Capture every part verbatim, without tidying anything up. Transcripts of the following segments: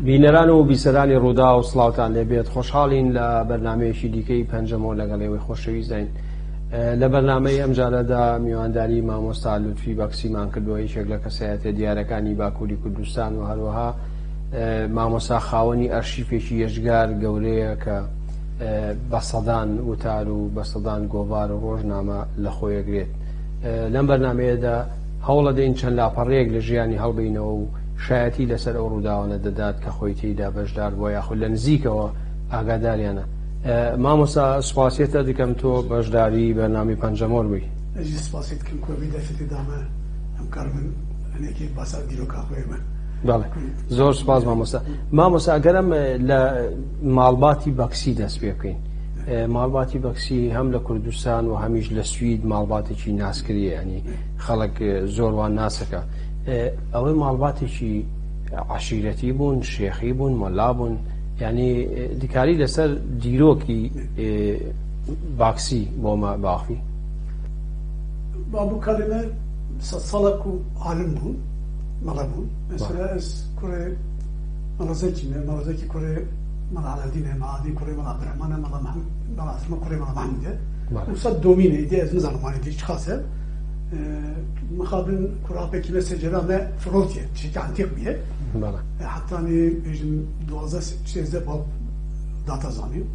بینەران و بیسەرانی ڕووداو، سڵاوتان لێبێت. خۆشحاڵین لە بەرنامەیەکی دیکەی پەنجەمۆ لەگەڵ ئێوەی خۆشەویست دەین. ئە، لە بەرنامەی ئەم جارەدا میوانداری مامۆستا لوتفی بەکسیمان کردووە، یەکێک لە کەسایەتە دیارەکانی باکووری کوردستان و هەروەها، ئە، مامۆستا خاوەنی ئەرشیفێکی یەشگار گەورەیە کە، ئە، بە سەدان وتار و بە سەدان گۆڤار و ڕۆژنامە لە خۆیەگرێت. ئە، لەم بەرنامەیەدا هەوڵە دەین چەند لاپەڕەیەک لە ژیانی هەڵبینەوە و شایەتی لەسەر ئەو ڕووداوانە دەدات کە خۆی تێیدا بەشدار بووە یاخود لە نزیکەوە ئاگاداریانە. ئە، مامۆستا، سوپاسیەتە دکەم تۆ بەشداری بەرنامی پەنجەمۆر بووی. Ez jî spasê dikim ku vî derfetê da me, em karibin hinekî basa dîroka xwe me. بەڵێ. زۆر سوپاس مامۆستا. مامۆستا، ئەگەرم لە ماڵباتی بەکسی دەست پێ بکەین. ئە، ماڵباتی بەکسی هەم لە کوردستان و هەمیش لە سوید ماڵباتێکی ناسکریە، یعنی خەڵک، ئە، زۆر وان ناسەکە. ئە، ئەوەی ماڵباتێکی عەشیرەتی بوون، شێخی بوون، مەلا بوون، یعنی، ئە، دکاری لەسەر دیرۆکی، ئە، باکسی بۆ مە باخی. Babû Kalê me sed sala ku alim bû, mele bû. Mesela ez kurê Mela Zekî me, Mela Zekî kurê Mela Eladîn e, Mela Eladîn kurê Mela Abdurrahman e, Mela Mehem-, Mela Abdurrahman kurê Mela Mehmûd e. Bale. Û sed domîn e, îdî ez nizanim anî dî çiqas e. E, mixabin ku rapekî me secela me firotiye, tiştekî entîq bûye. Bale. E, heta nê bêjin duwazdeh sêzdeh bab data zanîn.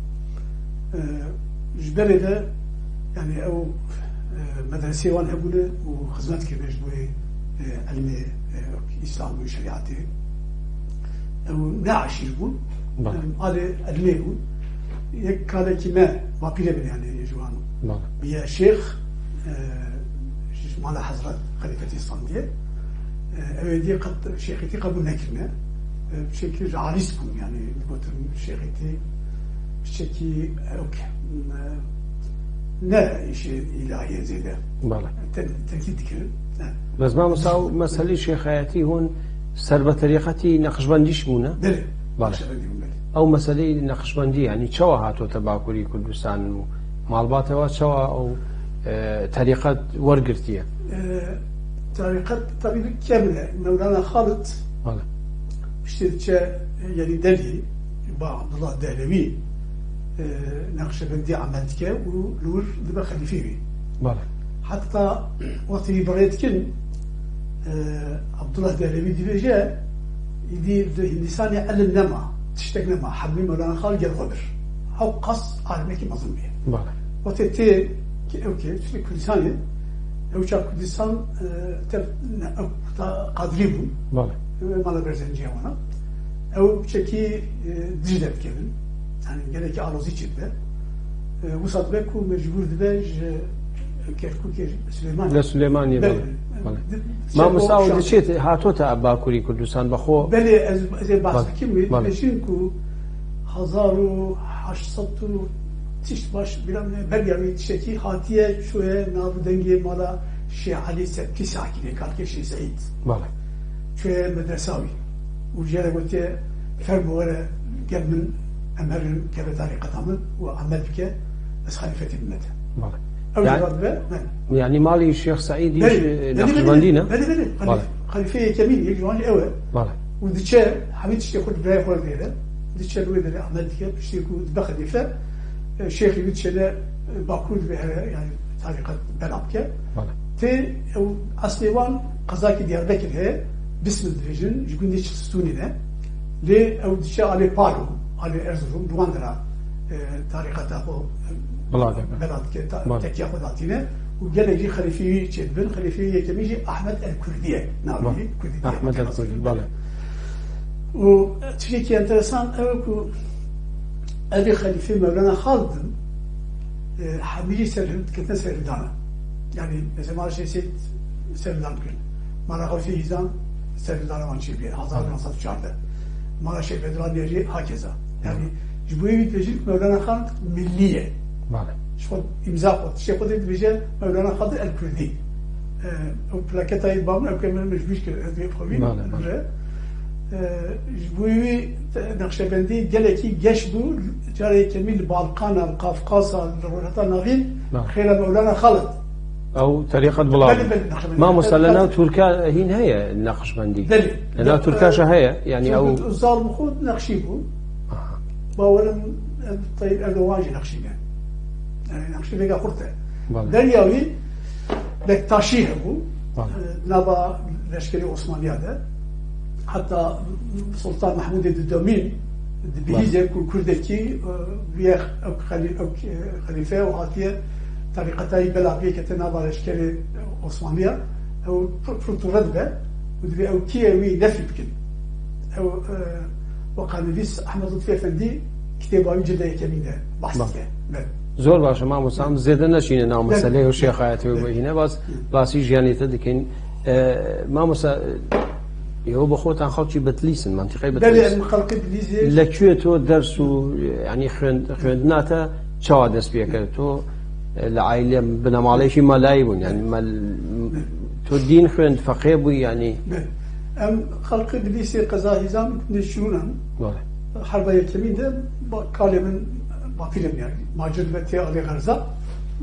E, ji berê de, yani ew, e, medresê wan hebûne û xizmet kirine ji bo, e, ilmê, e, Îslam û şerîetê. Ew ne eşîr bûn. Bale. Em alê ilmê bûn. Yek kalekî me, bapîrê min yani ji wan. Bale. Biye şêx, e, ji mala Hezret Xelîfetî Îslam diye. E, ew ê diye qet şêxîtî qebûl nekirine. E, şekil realîst bûn yani, gotin şêxîtî şekî, e, ok, e, ne îşê îlahiyê zêde. Bale. Ten-, tenkîd dikirin. E. Bes mamosta, ew meselê şêxayetî hûn ser bi terîqetî neqşbendî ji bûne? Belê. Bale. Neqşbendî bûn, belê. Ew meselê neqşbendî, yanî çawa hatote Bakurî Kurdistan û malbate we çawa ew, e, terîqet wergirtiye? E, terîqet tabî kem e. Mewlana Xalid Bale. piştê diçe, e, yanî Delhî, ba Abdullah Dehlewî, e, neqşbendî emel dike û li wir dibe xelîfê wî. Bale. Heta wextê wî bi rê dikin, e, Abdullah Dehlewî dibêje, îdî di Hindistanê ilim nema, tiştek nema, hemî Mewlana Xalid gel xwe bir. Ew qas alimekî mezin bûye. Bale. Wextê tê ki ew ki, tiştê Kurdistanê, ew çax Kurdistan, e, tev, ne, ew ta Qadirî bûn. Bale. Ew mala berzenciya wana. Ew çekî, e, Dicle dikevin. Yani gelekî alozî çêdibe. E, wisa dibe ku mecbûr dibe ji Kerkûkê Silêmaniyê. Li Silêmaniyê, Belê. bale. Bale. Di-, Mamosta, ser o o şan- diçêt, hatote Bakurî Kurdistan, bi xwe. Belê, ez, ez ê behs Bale. bikim wê, Bale. dibêjin ku hezar û heşt sed û tişt baş bira min e, beriya wî tiştekî hatiye, çûye nav dengê mala Şêx Elî Sepkî Sakînê, kalkê Şêx Seîd. Bale. Çûye medresa wî. Û jê re gotiye, "Fermo were gel min, em herin keve tarîqeta min û emel bike, ez xelîfetî bime te." Bale. Ew Yani, jê re dibe, belê. yani malê Şêx Seîdî Belê, jî belê, belê, Neqşbendî ne? belê, belê. Xelîf-, Bale. Xelîfê yekemîn, yek ji wan jî ew e. Bale. Û diçe, hemî tiştê xwe li birayê xwe re dihêle. Diçe li wê derê emel dike, piştî ku dibe xelîfe, e, şêxî wî diçe ne, e, Bakur dibe here, yani tarîqet bela bike. Bale. Tê ew eslê wan qezakî Diyarbekir heye, Bismil dibêjin, ji gundê Çilistûnê ne. Lê ew diçe alê Palo, alê Erzurum, li wan dera, e, tarîqeta xwe, e, Bela dike. bela dike, ta-, Bale. tekiya xwe datîne. Û gelek jî xelîfê wî çêdibin. Xelîfê yekemîn jî Ahmed el Kurdî ye. Navê Bale. wî Kurdî diye, Ahmed el Kurdî, Kurdî. bale. Û tiştekî enteresan ew e ku evê xelîfê Mewlana Xalid in, e, hemî jî ser, diketine serhildana. Yani mesela mala Şêx Seîd serhildan kirin. Mala Xewsê Hîzan serhildana wan çêbûye, hezar û neh sed û çardeh. Mala Şêx Bedran Nêrî hakeza. Yani ji bo wî dibêjin Mewlana Xalid millî ye. Bale. Ji xwe îmza xwe, tiştê xwe dê dibêje Mewlana Xalid el Kurdî. E, ew plaketa yê ba min, ew ke min mecbûr kir, ez ê xwe bînim, Bale, bale. re. E, ji bo wî te-, Neqşebendî gelekî geş bû, cara yekemîn li Balkana, li Kafkasa, li Rojhilata Navîn, Bale. xêra Mewlana Xalid. Ew terîqet bila bû. Belê, belê, Naqşbendî. Mamosta, li nav Tirka hîn heye Naqşbendî? Belê. Li nav Tirka jî heye, yanî ew Turgut Özal bi xwe Naqşî bû. Aha. Bawerim Tayyip Erdogan jî Naqşî ne. Yanî Naqşî vêga xurt e. Belê. Derya wî Bektaşî hebû. Belê. E, nava leşkerê Osmaniya de. Heta Sultan Mehmûdê Dudemîn dibihîze ku Kurdekî, e, bûye ew xelî-, ew, e, xelîfe û hatiye terîqeta wî bela bûye kete nava leşkerê Osmaniya. Ew pir, pir tûre dibe û divê ew kî ye wî nefî bikin. Ew, e, weqanivîs Ehmed Lutfî Efendî kitêba wî cilda yekemîn de behs dike. Belê. Zor baş e, mamosta, em zêde neçîne nav meseleyê û şêxayetê wê bihîne. Bas, basî jiyanê te dikin. E, mamosta, e, ew bi xwe tan xelkî Bitlîs in, mentiqeyê Bitlîs. Belê, em xelkê Bitlîsê. Li kuyê to ders û, yanî xwend-, xwendina te çawa dest pê kir? To, e, li aîle binemaleyekî melayî bûn, yanî mel-, to dîn xwend, feqê bû, yanî. Belê. Em xelkê Bitlîsê qeza Hîzan, gundê Şirûnan. Belê. Herba yekemîn de ba-, kalê min bapîrê min, yanî macir ve tê alê xerza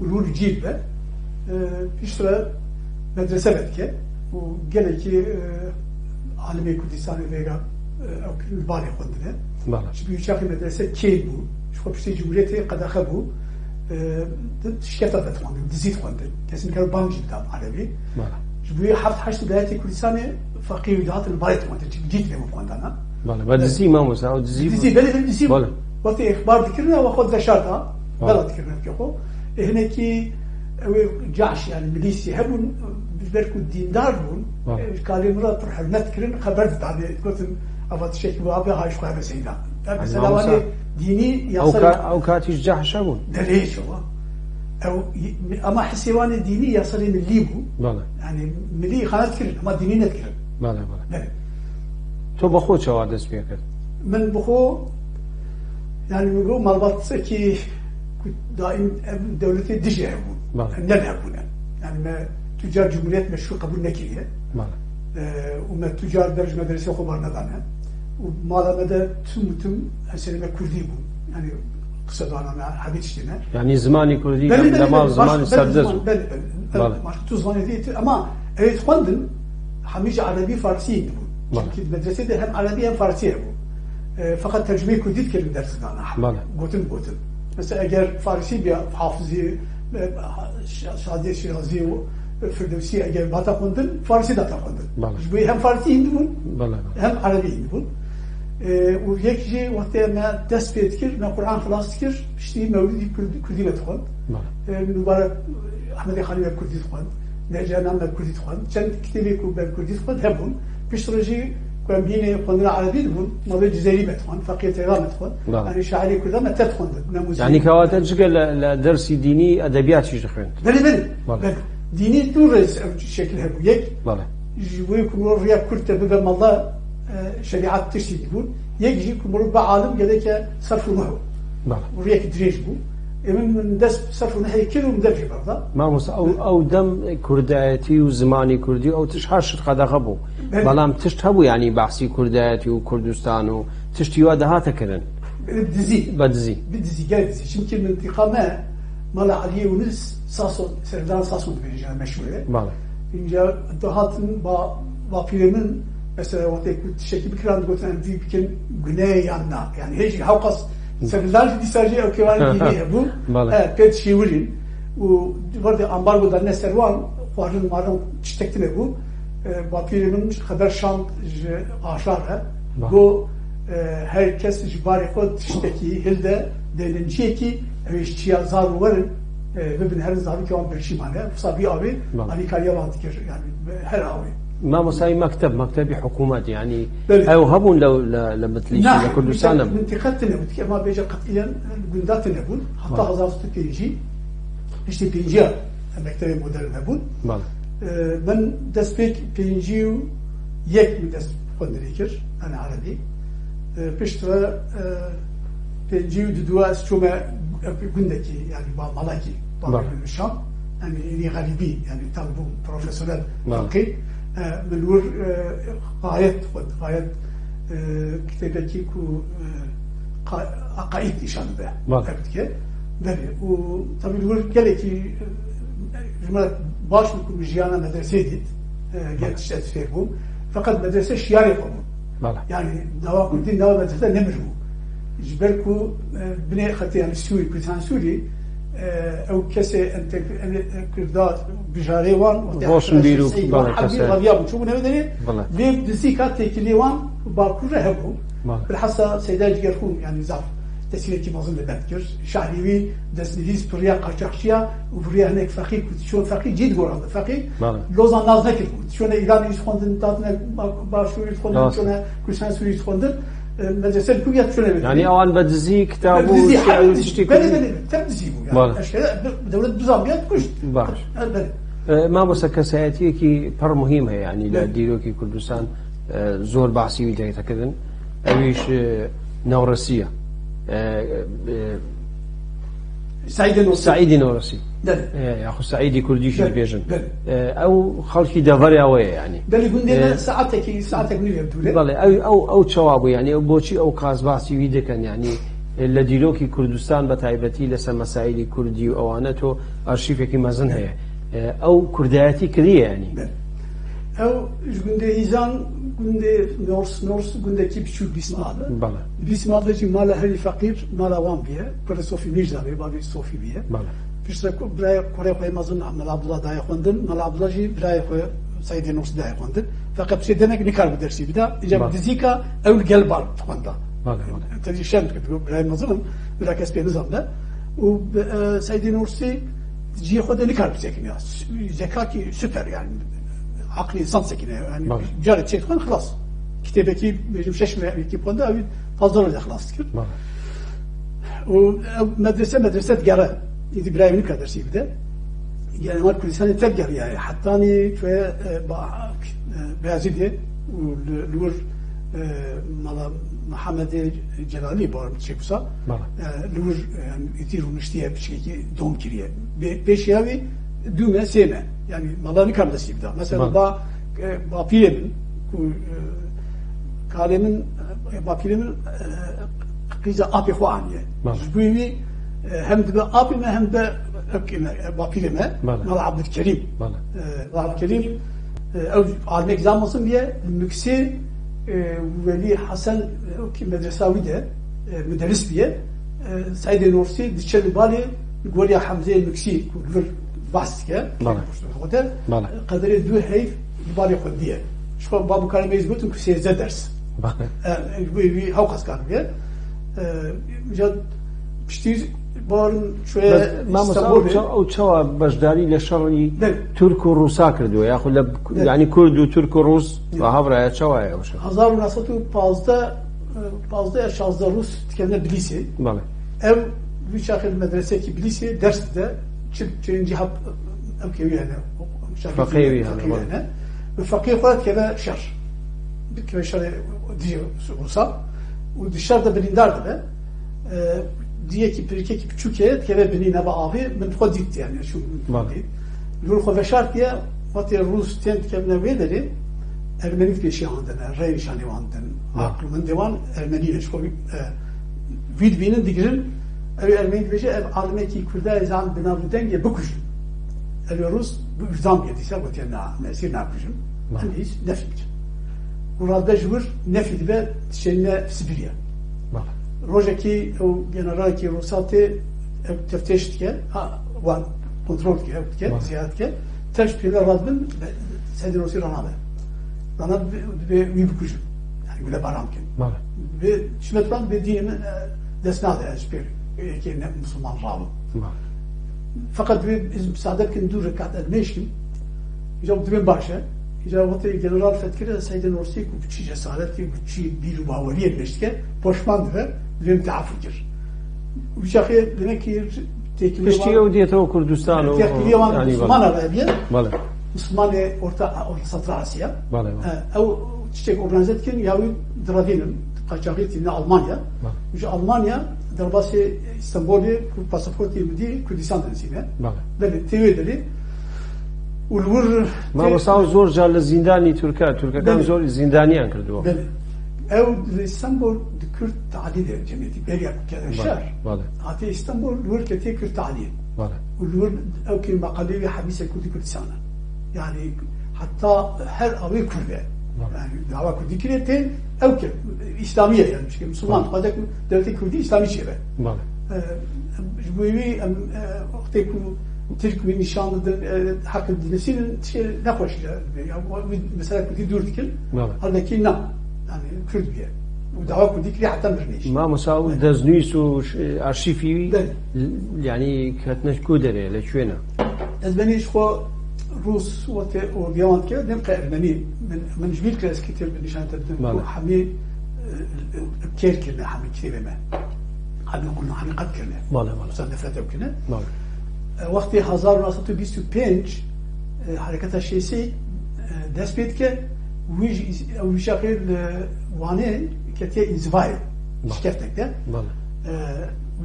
û li wir cî dibe. E, piştre medrese vedike û gelekî, e, alimê Kurdistanê vêga, e, ew li balê xwendine. Belê. Ji bo çaxê medrese kêl bû. Ji xwe piştî Cumhuriyetê qedexe bû. E, di şiketa vedixwendin, dizî dixwendin. Kesî nikare bang jî bidan erebî. Belê. Ji bo heft heşt wilayetê Kurdistanê feqî û dihatin li balê dixwendin. Çünkü dît lê xwendana. Belê, be dizî mamosta, ew dizî bû. Dizî, belê, belê, dizî bû. Belê. Wextê îxbar dikirine, we xwe dizeşarta. Belê. Bela dikirine dike xwe. E, hinekî ew ê cahş, yanî milîsî hebûn, ji ber ku dîndar bûn, belê, e, kalê min re pir hurmet dikirin, xeber didanê, gotin, eva tiştekî wiha be, hay ji xwe hebe seyda. Yanî mesela mamosta, wanê dînî ew yasayê ka-, ew katî ji cahş hebûn? Belê, çawa. Ew, ama hisê wanê dînî yasayê milî bû. Belê. Yanî milî îxanet dikirin, ama dînî nedikirin. Belê, belê. Belê. To bi xwe çawa dest pê kir? Min bi xwe, yanî min got malbatekî ku daîm em dewletê dijî hebûn. Belê. Em ne li hebûne. Yanî me tu car cumhuriyet me şû qebûl nekiriye. Belê. E, û me tu car ber ji medresê xwe bar nedane. Û mala me de tim û tim eserê me kurdî bû. Yanî qise dana me hemî tiştê me. Yanî zimanê kurdî, belê, belê, demal belê, zimanê serdest bû. Belê, belê. Belê. Başka tu zimanê dî, ama ew ê dixwendin, hemî ji erebî, farsî dibûn. Belê. Çünkü medresê de hem erebî hem farsî hebû. E, feqet tercumeyê kurdî dikirin ders dana. Belê. Gotin gotin. Mesela eger farsî biya Hafizî, e, Şa-, Şadiyê Şirazî û Firdewsî eger bata xwendin, farsî data xwendin. Belê. Ji bo hem farsî hîn dibûn, belê, belê, hem erebî hîn dibûn. E, û yek jî wextê me dest pê dikir, me Quran xilas dikir, piştî mewlidî kurd-, kurdî me dixwend. Belê. E, Mubarek Ehmedê Xanî me kurdî dixwend. Necla Nam me kurdî dixwend. Çend kitêbê ku me kurdî dixwend hebûn. Piştre jî ku em hînê xwendina erebî dibûn, Mevlid Cizêrî me dixwend, Feqiyê Teyran me dixwend. Belê. Yanî şairê kurda me tev dixwendin. Ne muzîk. Yanî kewate cike li, li dersî dînî edebiyat jî dixwend. Belê, belê. Belê. Belê. Dînî du rêz ev şekil hebû. Yek, belê, ji bo ku mirov riya kurd te bibe mala, e, şerîat tiştî dibûn. Yek jî ku mirov be alim gereke serf û nuh. Belê. Riyekî dirêj bû. Ê min, min dest serf û nuhê kir û min dev jî berda. Mamosta, ew, ew dem kurdayetî û zimanê kurdî, ew tişt her şit qedexe bû. Belê. Belam tişt hebû, yanî behsî kurdayetî û Kurdistan û tiştî wa dihate kirin. Bi dizî. Be dizî. Bi dizî, gelek dizî. Çimkî mintiqa me, mala Eliyê Yûnis, Sason, serhildan Sason dibêjin, meşhûr e. Belê. Înca dihatin ba-, bapîrê min, mesela, wextê ku tiştekî bikiran, digotin, em vî bikin guneyê yan na. Yanî hê jî hewqas serhildan jî dîsa jî ew kêvanê dînî hebû. Belê. He, pê dişêwirîn. Û werdê ambargo danine ser wan, xwarin marin tiştek tune bû. E, bapîrê min xeber şand ji Aşar re. Belê. Got, e, her kes ji barê xwe tiştekî hilde, dêninciyekî, ew ê ji çiya zar û werin, e, bibin herin, zarokê wan berşî mane. Wisa vî avê, belê, alîkariya wan dikir, yanî her avê. Mamostayê mekteb, mektebî hikûmet, yanî, belê, ew hebûn li, li, li Bitlîsê, na, li Kurdistan minte-, hebûn? Mintîqe tune bû, dike ma bêje qetîyen gunda tune bûn. Heta, belê, hezar û sed û pêncî, piştî pêncî ya mektebê modern hebûn. Belê. E, min dest pê pêncî û yek min dest xwendinê kir, yanî erebî. E, piştre, e, pêncî û du ez çûme gundekî, yanî ba-, malekî, ba-, belê, Şam. Yanî, yanî xerîbî, yanî tam bû profesyonel, belê, felqî. E, min wir, e, Xayet xwend, Xayet, e, kitêbekî ku, e, qa-, eqaîd nîşan dide. Belê. Ev dike. Belê. Û tabî li wir gelekî, e, ji me Baş bû ku min jiyana medreseyê dît, e, gelek tişt ez fêr bûm. Feqet medrese şiyarê xwe bû. Bele. Yani, nava kurdî nava medrese nemir bû. Ji ber ku, e, binê xetê, yani Sûrî, Kurdistan Sûrî, e, ew kesê entek-, en-, en-, Kurda bijarê wan, Roşnbîr û Seyîd bele, Wahab kesê. Raviya bû, çûbû newê derê, Bele. Vê dizîka têkiliyê wan Bakur re hebû. Bele. Bilhassa Seyda Cigerxûn, yani zaf tesîrekî mezin li ber dikir. Şahrî wî destnivîs piriya qaçaxçiya û viriya hinek feqî ku çûn feqî cî digorand feqî. Bele. Lozan naz nekir ku çûne Îranê jî xwendin, datine Ba-, Başûrê jî xwendin, Rast. Çûne Kurdistan Sûrî jî xwendin. E, medrese li ku ya çûne. Yani ewan be dizî kitab Be û dizî, şiir û her dizî. tiştê Belê, kurdî. Belê, ter dizî bû yani. Bele. Eşkere, dewlet bizanbiya kuşt. Baş. E, belê. E, mamosta kesayetiyekî pir muhîm heye, yani li Belê. dîrokî Kurdistan, e, zor behsî wî tê kirin. Ewîş, e, Newresî ye. E, e, Seîdê Newresî. Seîdê Newresî. Belê. E, yaxud Seîdê Kurdî jî Belê. dibêjin. Belê. E, ew xelkî deverê ew ye, yani. Belê, gundê me E, saetekî, saetek nîv ye dûr e. Belê, ew, ew, ew çawa bû, yani, ew boçî ew qas behsî wî dikin, yani, e, li dîrokî Kurdistan be taybetî li ser mesaîlî Kurdî û ewane to arşîvekî mezin heye. E, ew kurdayetî kiriye, yani. Belê. Ew ji gundê Hîzan, gundê Nors, Nors gundekî biçûk Bîsmal e. Bele. Bîsmal de jî mala herî feqîr, mala wan bûye. Kurê Sofî Mîrza bê, bavê Sofî bûye. Bele. Piştre ku birayê kurê xwe yê mezin Mela Abdullah dayê xwendin, Mela Abdullah jî birayê xwe Seîdê Nors dayê xwendin. Feqet piştê demek nikar bi dersî bida, îca Bele. dizîka ew li gel bar dixwenda. Bele, bele. Te jî şerm dikir, digot, birayê mezin im, bira kes pê nizanbe. Û bi, e, Seîdê Nursî cihê xwe de nikar bisekine. Zekakî süper yani. Aqlê însan sekine. Yani Bale. Carê çêdixan xilas. Kitêbekî, bêjim, şeş mehekî xwenda, ew fazla de xilas dikir. Bale. Û ew medrese, medrese digere. Îdî birayê min nikare dersî bide. Yani, wan Kurdistanê tev geriyaye. Hetanî çoye, e, ba-, e, Beyazîdê û li, li wir, e, mala Mihemedê Celalî barim çêbûsa. Bale. E, li wir, e, yani, îtî rûniştiye, piçekî dom kiriye. Bê-, pêşiya wî dû me, sê me. Yani, mala nikam destî bida. Mesela, Bale. ba, e, bapîrê min, ku, e, kalê min, e, bapîrê min, e, qîza apê xwe aniye. Bale. Ji bo wî, e, hem dibe apê me, hem de epkê me, e, bapîrê me, Bale. Mala Abdulkerîm. Bale. E, Mala Abdulkerîm, e, ew alimek zaf mezin bûye, Miksê, e, Welî Hesen, e, ew ki medresa wî de, e, muderis bûye. E, Seydê Nursî diçe li balê Goriya Hemzeyê Miksî, ku li vir behs dike, Bale. Xwe de, Bale. Qederê du heyv li balê xwendî ye. Ji xwe bab û kalê me jî gotin ku sêzdeh ders. Bale. E, ji bo wî hewqas kar bûye. E, îca piştî barin şoye Be-, mamosta, Stenbolê. Ew ça-, ew çawa beşdarî li şerî Be. Tirk û Rûsa kirdiwe? Yaxud li, Be. Yani Kurd û Tirk û Rûs Be. ve hev re ye, çawa ye ew şer? Hezar û neh sed û pazdeh, e, pazdeh ya şazdeh Rûs dikevine Bilîsê. Bale. Ev wî çaxê li medresekî Bilîsê ders dide, çi, çi ciha ev kewî hene, şagirtî Feqî wî hene, feqî bale. hene. Bi feqî xwe dikeve şer. Dikeve şerê dijî Rûsa. Û di şer de birîndar dibe. E, diyekî pirîkekî piçûk heye, dikeve binî nava avê, min xwe dît yani, çû min Bale. dît. Li wir xwe veşartiye, wextê Rûs tên dikevine wê derê, Ermenî di pêşiya wan de ne, rê nîşanê wan didin. Bale. Aql û mendê wan Ermenî ne, ji xwe, e, vî dibînin digirin, ew Ermenî dibêje, ev alimekî Kurda ye, zan bi nav û dengê bikujin. Ew Rûs bi îldam bûye, dîsa gotiye na, em esîr nakujin. Bale. Em hîç nefî bikin. Û radbe ji wir nefî dibe, dişêne Sibirya. Bale. Rojekî ew generalekî Rûsa tê, ew teftêş dike, ha, wan kontrol dike, ew dike, Bale. ziyaret dike. Tev ji pêle radibin, be-, Seydê Nursî ranabe. Ranabe dibe wî bikujin. Yani gule baran bikin. Bale. Ve şimet wan bê dînê min, e, dest nade, ez ji pêr, e, yekê ne Musulman rabim. Bale. Feqet divê ez misade bikin du rekat ez mêşkim. Îca dibên baş e. Îca wextê general fethkir e, Seydê Nursî ku çi cesaretî, ku çi bîr û baweriyê mêştike, poşman dibe, divê min teafû kir. Wî çaxê demek ki têkilî Piştî wan ew diyetewe Kurdistan û Têkilî wan yani Musulmana bale. ve diye. Bale. Musulmanê Orta, Orta Satra Asya. Bale, bale. E, ew çiçek organize dikin, ya wî diravînin, qaçaxî tîne Almanya. Bale. Ji Almanya derbasê Stenbolê ku pasaportê min dî Kurdistan dinizîne. Bale. Belê, tê wê derê. Û li wir Ma tê- wisa zor car li zîndanî Tirka, Tirkekan Belê. zor zîndaniyan kirdiwe. Belê. Ew li Stenbol di Kurd talî de cemêtî beriya ku kete Bale, şer. bale. Hatê Stenbol li wir ketê Kurd talî. Bale. Û li wir ew kê meqalê wî hemî ser Kurdî Kurdistan e. Yani heta her awê Kurd e. Bale. Yani dawa Kurdî kirê tê ew kê Îslamî ye yani. Çünkü Musulman Bale. dixwaze ku dewletê Kurdî Îslamî çêbe. Bale. E, ji bo wî em, e, wextê ku Tirk wî nîşan didin, e, heqê dinivîsînin tiştê nexweş e. Ya, wî mesela Kurdî dûr dikin. Bale. Halbekî na. Yani Kurd bûye. Û dawa Kurdî kirê heta mirinê jî. Mamosa û Bale. destnûîs û ş-, arşîfî wî Bale. yani ketine ku derê, li çi ne? Ez benî ji xwe Rûs wextê ordiya wan dike, dem qe Ermenî. Min, min ji bîr kir ez kitêb nîşan te didim. Bale. Ku hemî, e, e, kêr kirine, hemî kitêbê me. Hemî qulna, hemî qet kirine. Bale, bale. Wisa nefret ew kirine. Bale. E, wextê hezar û neh sed û bîst û pênc, e, hereketa şêsê, e, dest pê dike, wî jî, ew wî şaxê li Wanê ketiye înzivayê. Bale. Şikeftek de. Bale. E,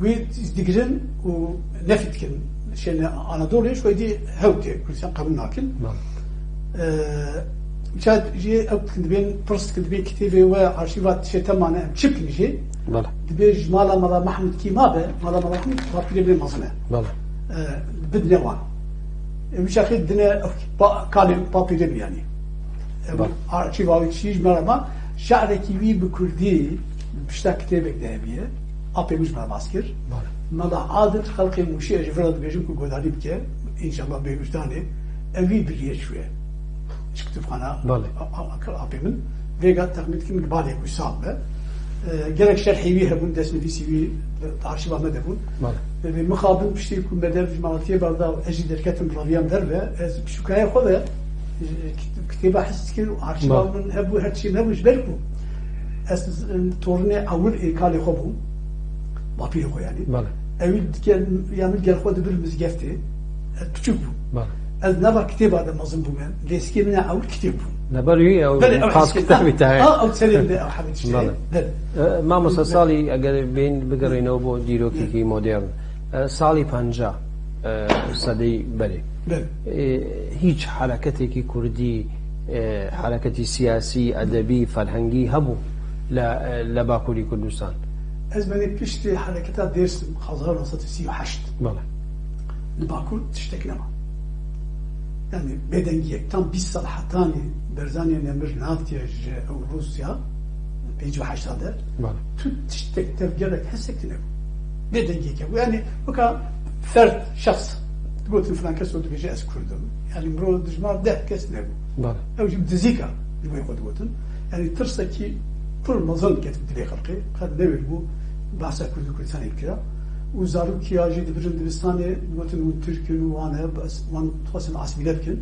wî digirin û nefî dikin. Şêne Anadolê, ji xwe dî hew tê Kurdistan qebûl nakin. Bale. E, Çad jê ew dikin dibên, pirs dikin dibên kitêbê we, arşîva tiştê te mane, em çi bikin jê? Bale. Dibê ji mala Mala Mehmûd kî mabe, Mala Mala Mehmûd papîrê bê mezin e. Bale. E, bidine wan. E, wî çaxê dine ew pa-, kalê papîrê bî yanî. E, Bale. arşîva wî kişî ji me re ma, şe'rekî wî bi kurdî, pişta kitêbek de hebiye. Apê min ji me re bas kir. Bale. Mela Adil xelkê Mûşê ji vira dibêjin ku godarî bike, înşallah bê wijdanê, ev wî biriye çûye. Ji kitêbxana Bale. a-, a-, a-, apê min. Vêga texmîn dikim li balê ku sal be. E, gelek şerhê wî hebûn, destnivîsî wî di arşîva me de bûn. Bale. Vê mixabin piştî ku me dev ji maletiyê berda û ez jî derketim raviyam derve, ez pişûkayê xwe de, e, kit-, kitêba hez dikir û arşîva Bale. min hebû, her tiştê min hebû ji ber ku ez, e, tornê ewil ê kalê xwe bûm. Bapîrê xwe yanî. Bale. Ewî dike, yanî gel xwe dibir mizgeftê. Ez piçûk bûm. Bale. Ez nava kitêba de mezin bûme. Lêskê min a ewil kitêb bû. Leber wî ew Belê, ew qas heskê. kitabî te heye. Ha, ew serê min de ew hemî tiştê. Bale. Belê. E, mamosta Belê. Salî, eger bên bigerînەوە بۆ دیرۆکێکی Belê. مۆدێرن. E, salî panca, e, sedey berê. Belê. E, hiç hareketekî kurdî, e, hareketî siyasî, edebî, ferhengî hebû le, e, le Bakurî Kurdistan? Ez benê piştî hareketa Dêrsim, hezar neh sed û sî û heşt. Bale. Li Bakur tiştek nema. Yani bêdengiyek tam bîst sal hetanî Berzanî Nemir navtiye ji ew Rûsya, pêncî û heşt de. Bale. Tu tiştek tevgerek hesek tine bû. Bêdengiyek hebû. Yani weka ferd, şexs, digotin filan kes o dibêje ez Kurd im. Yani mirov dijmar deh kes nebû. Bale. Ew jî bi dizîka ji bo xwe digotin. Yani tirsekî pir mezin ketin dilê xelkê. Qet newêr bû behsa Kurd û Kurdistanê bikira. Û zarokî ya jî dibirin dibistanê, gotin hûn Tirk in û wan e, bes wan dixwestin asmîle bikin.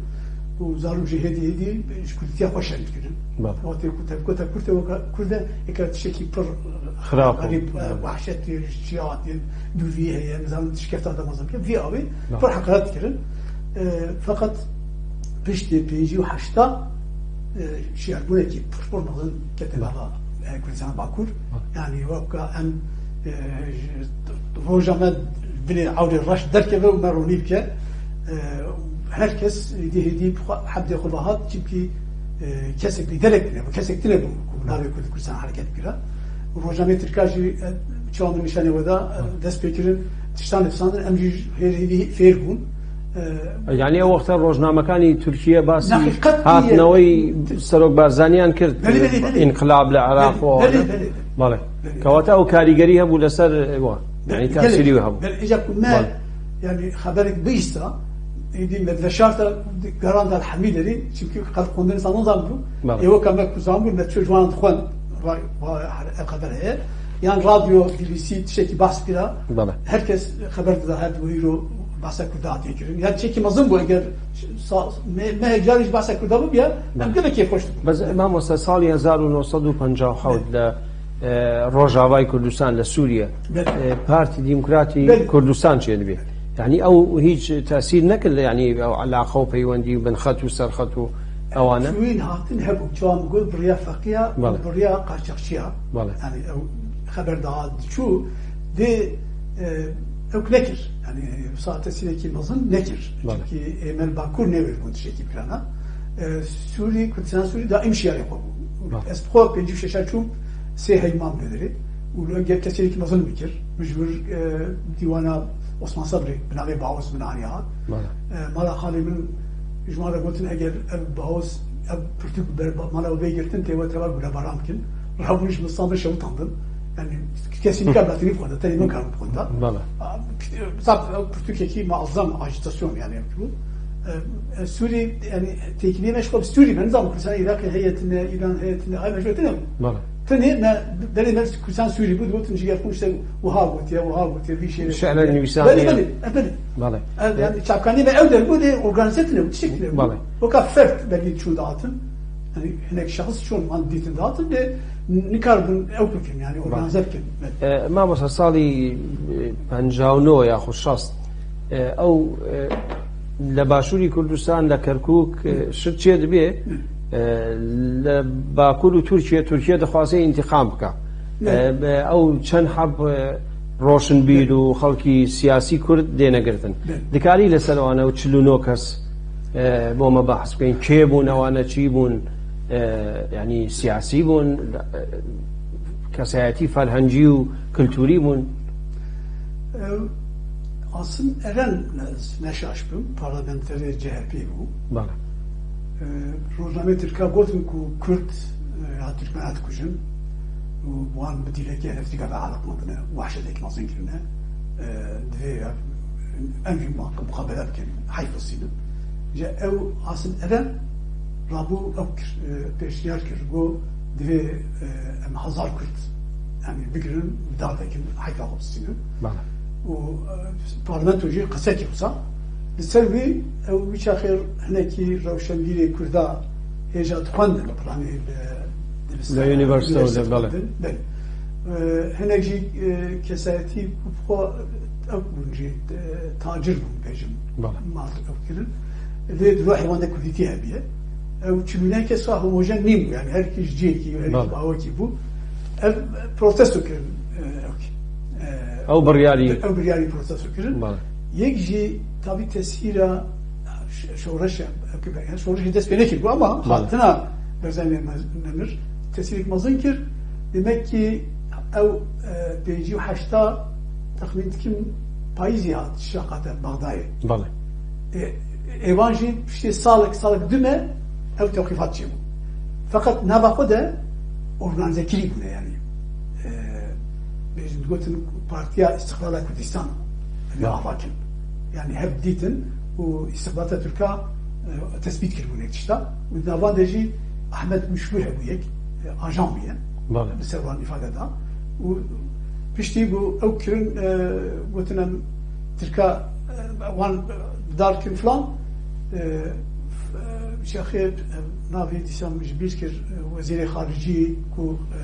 Û zarok jî hêdî hêdî ji Kurdîtiya xwe şerm dikirin. Bale. Wextê ku te bigota Kurd e, weka Kurd e, êka tiştekî pir, Xirab e, xerîb, e, Bale. wehşetê, şiya, dûrî heye, nizanim tişkefta de mezin bike. Vî awê Bale. pir heqaret dikirin. E, feqet piştî pêncî û heşta, e, şiyarbûnekî pir pir mezin kete Bale. nava, e, Kurdistana Bakur. Bale. Yani weka em, e, ji, roja me binê ewrê reş derkeve û me ronî bike. E, her kes hêdî hêdî bi xwe, hebdê xwe ve hat, çimkî, e, kesek lîderek tine bû, kesek tine bû ku bi navê Kurd Kurdistan hereket bikira. Û rojnameyê Tirka jî, e, çawa min nîşanê we da, e, Bale. dest pê kirin, tiştan nivîsandin, em jî hêr hêdî fêr bûn. E, Yani ew wexta rojnamekani Tirkiye basi Neqî qet hatnewey Serok Barzaniyan kir, Belê, belê, belê. înqilab li Iraq Belê, û belê, belê. Bale. Belê. Kewata ew karîgerî hebû li ser, e, wan. Yani Belê, tesîrî gelek. wê hebû. Belê, îca ku me, Bale. yani xeberek bihîsta, êdî me diveşarta, geranda li hemî derî, çimkî qet xwendin insan nizanibû. Bale. Ê weka me ku zanbûn, me çû ji wan dixwend, va, va, ev xeber heye. Yan radyo, B B C tiştekî behs kira. Bale. Her kes xeber dida, her diwe îro behsa Kurda hatiye kirin. Yani tiştekî mezin bû, eger sa-, me, me hêjarî ji behsa Kurda bibûya, em Bale. gelek kêfxweş dibûn. Bes, mamosta, salî hezar û neh sed û penca û hewt Bale. de, e, Rojavayê Kurdistan li Sûriye, Bale. e, Partî Demokratî Bale. Kurdistan çêdibê. Yani ew hîç tesîr nekir, yani ew eleqa û peywendî û binxet û serxet û ewane? Çûyîn hatin hebû, çawa min got, bi riya feqiya û Bale. bi riya qaçaxçiya. Bale. Yani ew xeber daha diçû, dê, e, ew nekir. Yani wisa tesîrekî mezin nekir. Bale. Çimkî ê me li Bakur newêr bûn tiştekî bikirana. E, Sûrî, Kurdistan Sûrî daîm şiyarê xwe bû. Bale. Ez bi xwe pêncî û şeşa çûm, sê heyman bidirê. û li gel kesêkî mezin min kir. Min ji vir, e, dîwana Osman Sebrê bi navê Baos min aniha. Bale. E, mala xalê min ji wan re gotin, eger ev Baos, ev pirtûk ber-, mala wê girtin, tê we teva gulebaran bikin. Rabûn ji min standin şewitandin. Yani kesî nikar latinî bixwenda, tenê min karin bixwenda. Bale. A, zaf, ew pirtûkekî muazzam ajitasyon yani ev bû. E, e, Sûrî, yani têkiliyê me ji xwe bi Sûrî, me nizanim Kurdistan Iraqê heye tine, Îran heye tine, ay me ji we tine. Bale. Tenê me, berê me Kurdistan Sûrî bû, digotin jiger xwe işte wiha gotiye, wiha gotiye, vî şêrê Şe'rek gotiye. Nivîsaniye. Belê, belê, e, belê. Belê. E, yani çapkanî me ew der bû, lê organize tine bû, tiştek tine bû. Belê. Weka fert belgî çûn dihatin. Yani hinek şahs çûn man dîtin dihatin, lê nikarbin ew bikin, yani organize bikin. Belê. E, mamosta salî, e, penca û neh ya xwe şast, e, ew, e, li Başûrî Kurdistan, li Kerkûk, e, şir çê dibe, e, li Bakur û Tirkiye, Tirkiye dixwaze întîqam bike. Evet. E, be, ew çend heb, e, roşinbîr û xelkî siyasî Kurd dêne girtin. Evet. Dikarî li ser wan ew çil û neh kes, e, bo me behs bikin. Kê bûn, ewane çî bûn? E, yani siyasî bûn, e, kesayetî ferhengî û kulturî bûn? Ew Asim Eren, ne, ne şaş bim, parlamenterê C H P bû. Bale. E, rojnameyê Tirka gotin ku Kurd, e, ya Tirkmena dikujin û wan bi dîlekê helvetiga ve aliqandine, wehşetek mezin kirine. E, divê ev, em jî muqabele bikin, heyf distînin. Ji ew Asim Eren rabû ew kir, e, pêşniyar kir, got, divê, e, em hezar Kurd, yani bigirin, bi dar vekin, heyfa xwe bistînin. Bale. Û, e, parlamento jî qese kir wisa. Li ser wî, ew wî çaxê hinekî rewşenbîrê Kurda hêja dixwendin, planê li, li Li ser, unîversîte, unîversîte bale. Dixwendin. Belê. E, hinek jî, e, kesayetî ku bi xwe ew bûn jî, e, tacir bûn, bêjim. Bale. Mal ew kirin. Lê di ruhê wan de kurdîtî hebiye. Ew çil û neh kes homojen nîn bû, yani her kî ji cihekî, her kî Bale. Bawekî bû. Ev protesto kirin, e, ew kî. E, Ew biryarî. Ew biryarî protesto kirin. Bale. Yek jî tabî tesîra ş-, şoreşa, ev kî be-, şoreşê dest pê nekir bû ama Bale. Hatina Berzanî me-, Nemir tesîrek mezin kir. Demek ki ew, e, pêncî û heşta texmîn dikim payîzê hat şaqate Bexdayê. Bale. E, êvan jî piştê salek, salek du me ew tewqîfat çêbû. Feqet nava xwe de organîzekirî bûne, yani. E, bêjin digotin Partiya Îstiqlala Kurdistan, yani Bale. Avakin. Yani hev dîtin û îstixbarata Tirka, e, tespît kiribûn yek tişta. Û di navan de jî Ahmet Muşbir hebû yek, e, ajan bûye. Bale. Bi ser wan îfade da. Û piştî ku ew kirin, e, gotin em Tirka, e, wan dar kin filan, e, f-, e, şexê, e, navê dîsa min ji bîr kir, e, wezîrê xaricî ku, e,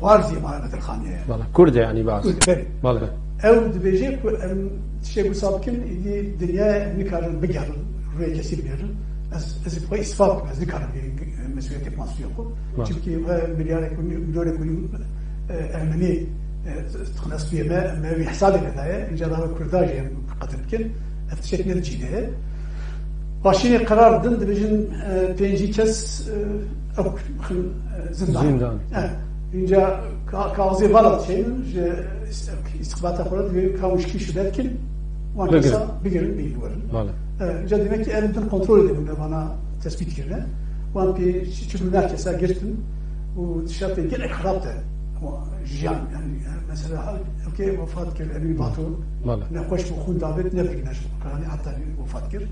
xwarzî Mala Bedirxaniyê ye. Bale. Kurd e, yani bazı. Kurd, belê. Bale. Ew dibêje ku em tiştê wisa bikin, êdî dinyayê nikarin bigerin, rûyê kesî bigerin. Ez, ez bi xwe îspat bikim, ez nikarim vê mesuliyetê masûliyê xwe. Bale. Çimkî we milyarek û nî-, milyonê ku, e, Ermenî, e, xilas bûye me, me wî hesabê nedaye, înca nava Kurda jî em qetil bikin. Ev tiştek ne di cî de ye. Başînê qerar din dibêjin, e, pêncî kes, e, ew bixin, e, zindan. Zindan. E, înca ka-, kaxizê vala dişeynin ji îst-, îstixbarata xwe re divê ka wişkî şûbe dikin, wan Bigirin. Kesa bigirin, bînin werin. Bale. E, înca demek ki ev din kontrolê de bûne, vana tespît kirine. Wan pê çi-, çi bûne kesa girtin û tişta pê gelek xirab de. Ama jiyan, yani, yani mesela, ew kê wefat kir, Emîn Bato, Bale. Nexweş bû, xûn davêt, ne pêk neşt, piraniya heta wî wefat kir.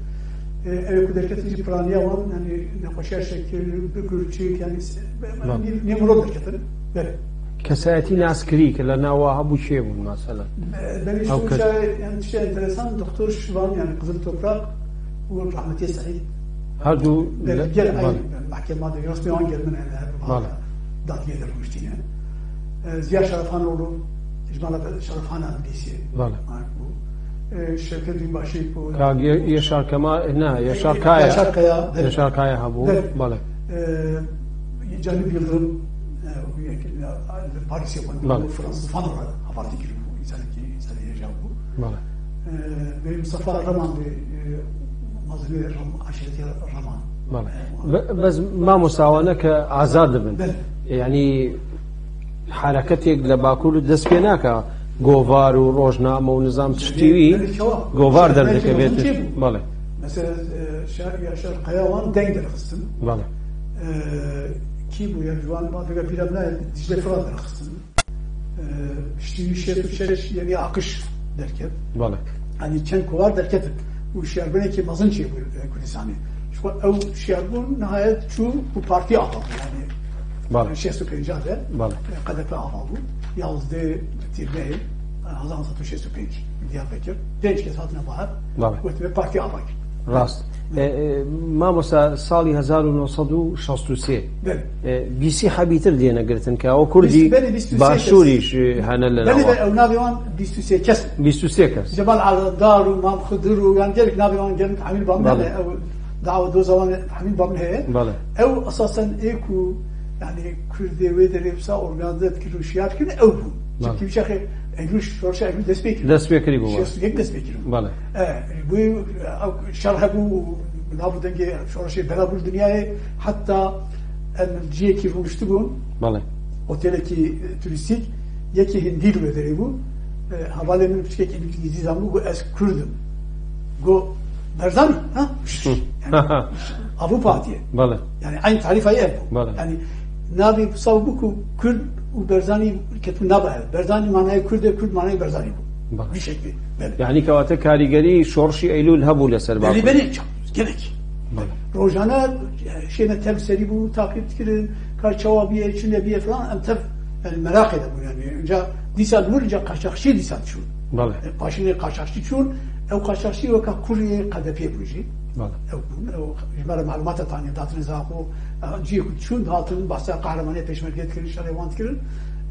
E, ew ê ku derketin jî piraniya wan, yani, nexweşiya şekil, bikur, çêk, yani, se-, be-, be-, Bale. Nî-, nî mirov derketin. Belê. Kesayetî naskirî ki li nav wa hebû çê bûn, mesela? Be-, belê Ew şu kes- çay, yani, tiştê enteresan, Doktor Şivan, yani, Qizil Toprak û rahmetî Seîd. Her du Belê, le-, gel, Bale. Ay, mahkema de, resmê wan gel min, yani, her Bale. Dadgehê de rûniştîne. E, Ziya Şerefhanoğlu, ji mala Şerefhana Dîsê. Bale. Bû. E, Şevket Binbaşî ku Ka Ye-, Yaşar Kemal, ne, Yaşar Kaya. Yaşar Kaya, evet. Yaşar Kaya ha bu. Evet. Bale. E, Canip Yıldırım, e, bu yek-, ya, Paris'e Bale. Fransız falan olarak havartî kiriyor. İnsan ki, insan yaşam bu. Bale. E, ve Mustafa Raman de, e, mazlumê Ram-, aşireti Raman. Bale. E, Be-, bes mamosta wane ke azad dibin. Bale. Yani حرەکەتێک لە باکوور دەست پێ ناکا، گۆڤار و ڕۆژنامە و نظام تشتی وی گۆڤار دەردەکەوێت. بەڵێ. Mesela, e, Şar-, Yaşar Kaya wan deng derxistin. بەڵێ. E, kî bû, yani, ji wan ma vêga bîra min nayê, Dicle Firat derxistin. E, piştî wî şêst û şeş yekê Akış derket. بەڵێ. Yanî çend kovar derketin. Û şiyarbûnekî mezin çêbû, e, Kurdistanê. Ji xwe ew şiyarbûn nihayet çû û partî ava bû, yanî بەڵێ. Şêst û pênc de, بەڵێ. E, K D P ava bû. Yazdeh Tîrmehê, e, hezar neh sed û şêst û pênc Diyarbekir. Pênc kes hatine baher. بەڵێ. Gotibe partî ava kir. ڕاست. E, e, مامۆستا، ساڵی هەزار و نۆ سەد و شەست و سێ، بەڵێ. E, بیست حەبی تر دێنە گرتن کە ئەوە کوردی بیست، بەڵێ، بیست و سێ کەس. باشووریش، e, هەنە لە بەڵێ، ناوە. بەڵێ، ئەو ناوێوان بیست و سێ کەس. بیست و سێ کەس. Cemal Alemdar û Mam Xidr û, yani, gelek navê wan gelek hemî ba min بەڵێ. Hene. Ew dawa doza wan hemî ba min heye. بەڵێ. Ew esasen ê ku, yani, Kurdê wê derê wisa organîze dikir û şiyar dikirin ew bûn. بەڵێ. Çimkî wî çaxê Eylûl, şorşa Eylûl dest pê kirin. دەست پێ کردی بوو. Şêst û yek dest pê kirin. بەڵێ. E, bû, ew şer hebû, nabû dengê şorşê bela bû dinyayê, heta em ciyekî rûniştibûn. بەڵێ. Otelekî, e, turîstîk, yekî hindî li wê derê bû. E, hevalê min piçekî îngilîzî zanibû, got, "Ez Kurd im." Got, "Berzanî, ha?" Hı. Yani, Avrupa hatiye. بەڵێ. Yani, aynı tarifa ev bû. بەڵێ. Yani, navê saw bû ku Kurd û Berzanî ketibû nava ev. Berzanî manayê Kurd e, Kurd manayê Berzanî bû. بەڵێ. Vî şeklî. Belê. یعنی کەواتە کاریگەری شۆڕشی ئەیلول هەبوو لەسەر باکوور. Belê, belê, gelek. بەڵێ. Rojane, e, şêne tev serî bû, taqîb dikirin, ka çawa bûye, çi nebiye filan, em tev, yani, meraqê de bûn, yani. Înca dîsa li wir, înca qaçaxçî dîsa çûn. بەڵێ. E, paşinê qaçaxçî çûn, ew qaçaxçî weka kurê K D P bûn jî. بەڵێ. Ew bûn, ew ji me re malûmata tanî datine zaxo, e, cihê ku çûn, dihatin, bahsa qehremanê pêşmerge dikirin, şerê wan dikirin,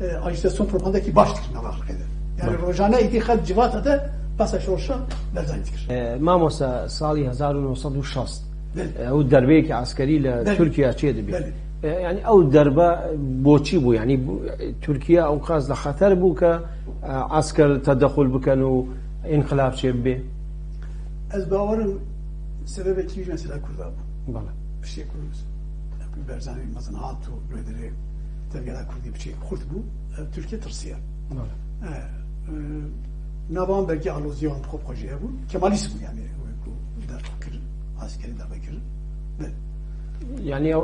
e, ajî te son propagandekî baş dikirin nava xelkê de. Yani, بەڵێ. Rojane êdî xelk civata de bahsa şorşa Berzanî dikir. E, مامۆستا، ساڵی هەزار و نۆ سەد و شەست، Belê. ئەو دەربەیەکی عەسکەری لە Belê. تورکیا چێ دەبێت. Belê. ئە، یعنی ئەو دەربە بۆچی بوو؟ یعنی بوو، تورکیا ئەو قاس لە خەتەر بوو کە، ئە، عەسکەر تەدەخول بکەن و ئینقلاب چێ ببێ؟ Ez bawerim sebebekî wî mesela Kurda bû. بەڵێ. Piştê ku Berzanî mezin hat û li wê derê tevgera Kurdî piçek xurt bû, ev Tirkiye tirsiye. بەڵێ. E, e, Nava wan belkî alozî wan xwe xwe jî hebû. Kemalîst bû, yani, wê ku derb kirin, askerî derbe kirin. Be. یعنی ئەو،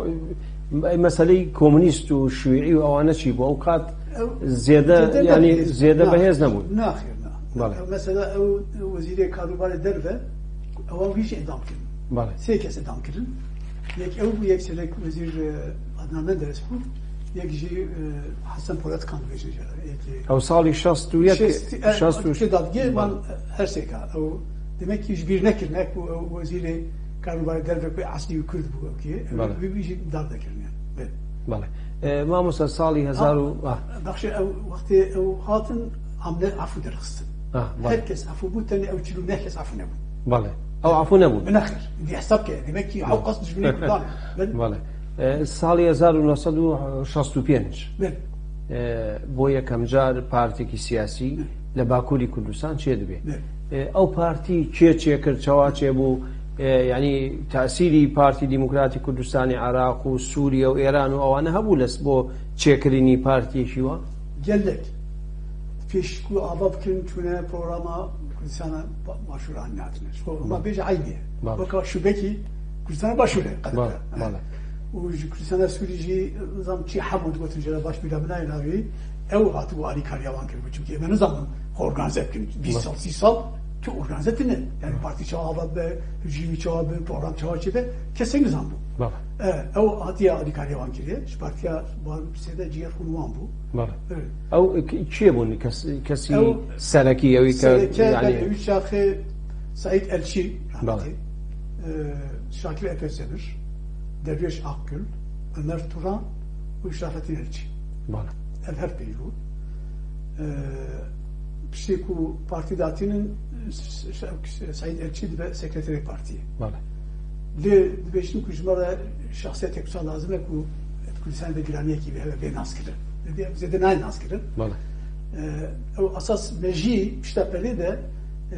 ئەی مەسەلەی کۆمونیست و شیوعی و ئەوانە چی بوو؟ ئەو قات Ew zêde, zêde yani, bihêz zêde bû. Bihêz nebûn. Naxêr, na. Belê. Ew mesela ew wezîrê karûbarê derve, ewan wî jî îdam kirin. Belê. Sê kes îdam kirin. Yek ew bû, yek serek wezîr, e, Adnan Menderes bû. Yek jî, e, Hesen Polatkan dibêjin jê re. Yekê Ew salî şast û yek, şast, e, şast û tê dadgê Belê. Van her sêka. Ew demek ki ji bîr nekirine ku ew wezîrê karûbarê derve ku eslî wî Kurd bû ew kê. Belê. Wî, wî jî dar dekirine. Belê. Belê. E, mamosta salî hezar û, Ha, ah. Bexşê ew wextê ew hatin amne afû derxistin. Ah, belê. Her kes afû bû, tenê ew çil û neh kes afû nebûn. Belê. Ew afû nebûn. Bi nexir. Di hesab ke, demek ki Belê. Ew qas dijminê Kurdan. Belê. Belê. E, salî hezar û neh sed û şast û pênc. Belê. E, bo yekem car partiyekî siyasî Belê. Li Bakurî Kurdistan çêdibe. Belê. E, ew partî kê çêkir, çawa çêbû? E, yanî tesîrî Partî Demokratî Kurdistanê Iraq û Sûriye û Êran û ewane hebû les bo çêkirinî partiyekî wa? Gelek. Pêş ku ava bikin, çûne programa Kurdistana ba-, Başûr anî hatine. Ji xwe Belê. Ma bêje eynî ye. Belê. Weka şubekî Kurdistana Başûr e, qedebe. Belê, belê. Û ji Kurdistana Sûrî jî, nizam çi hebû digotin jê re, baş bîra min nayê navê. Ew hatibû alîkariya wan kiribû. Çimkî em nizanbûn xwe organîze bikin. Bîst Belê. Sal, sî sal tu organîze tine. Yani Belê. Partî çawa ava be, rejîmî çawa be, program çawa çêbe, kesek nizanbû. Belê. E, ew hatiye alîkariya wan kiriye. Ji partiya wan sê de cîger xwe wan bû. Belê. Evet. Ew ki-, kiyê bûn? Kes-, kesî Ew serekî, ew ke, sereke, yani belê, wî çaxê Saîd Elçî Belê. Rahmetî, e, Şakir Epezemir, Derwêş Akgül, Ömer Turan û Şerafettin Elçî. Belê. Ev her pênc bû. E, piştî ku partî datînin, Ş-, Ş-, Saîd Elçî dibe sekreterê partiyê. Belê. Lê dibêjin ku ji me re şexsiyetek wisa lazim e ku di Kurdistanê de giraniyekî bi heve bê naskirin. Dibê zêde nayê naskirin. Belê. E, ew esas mejî pişta pelê de, e,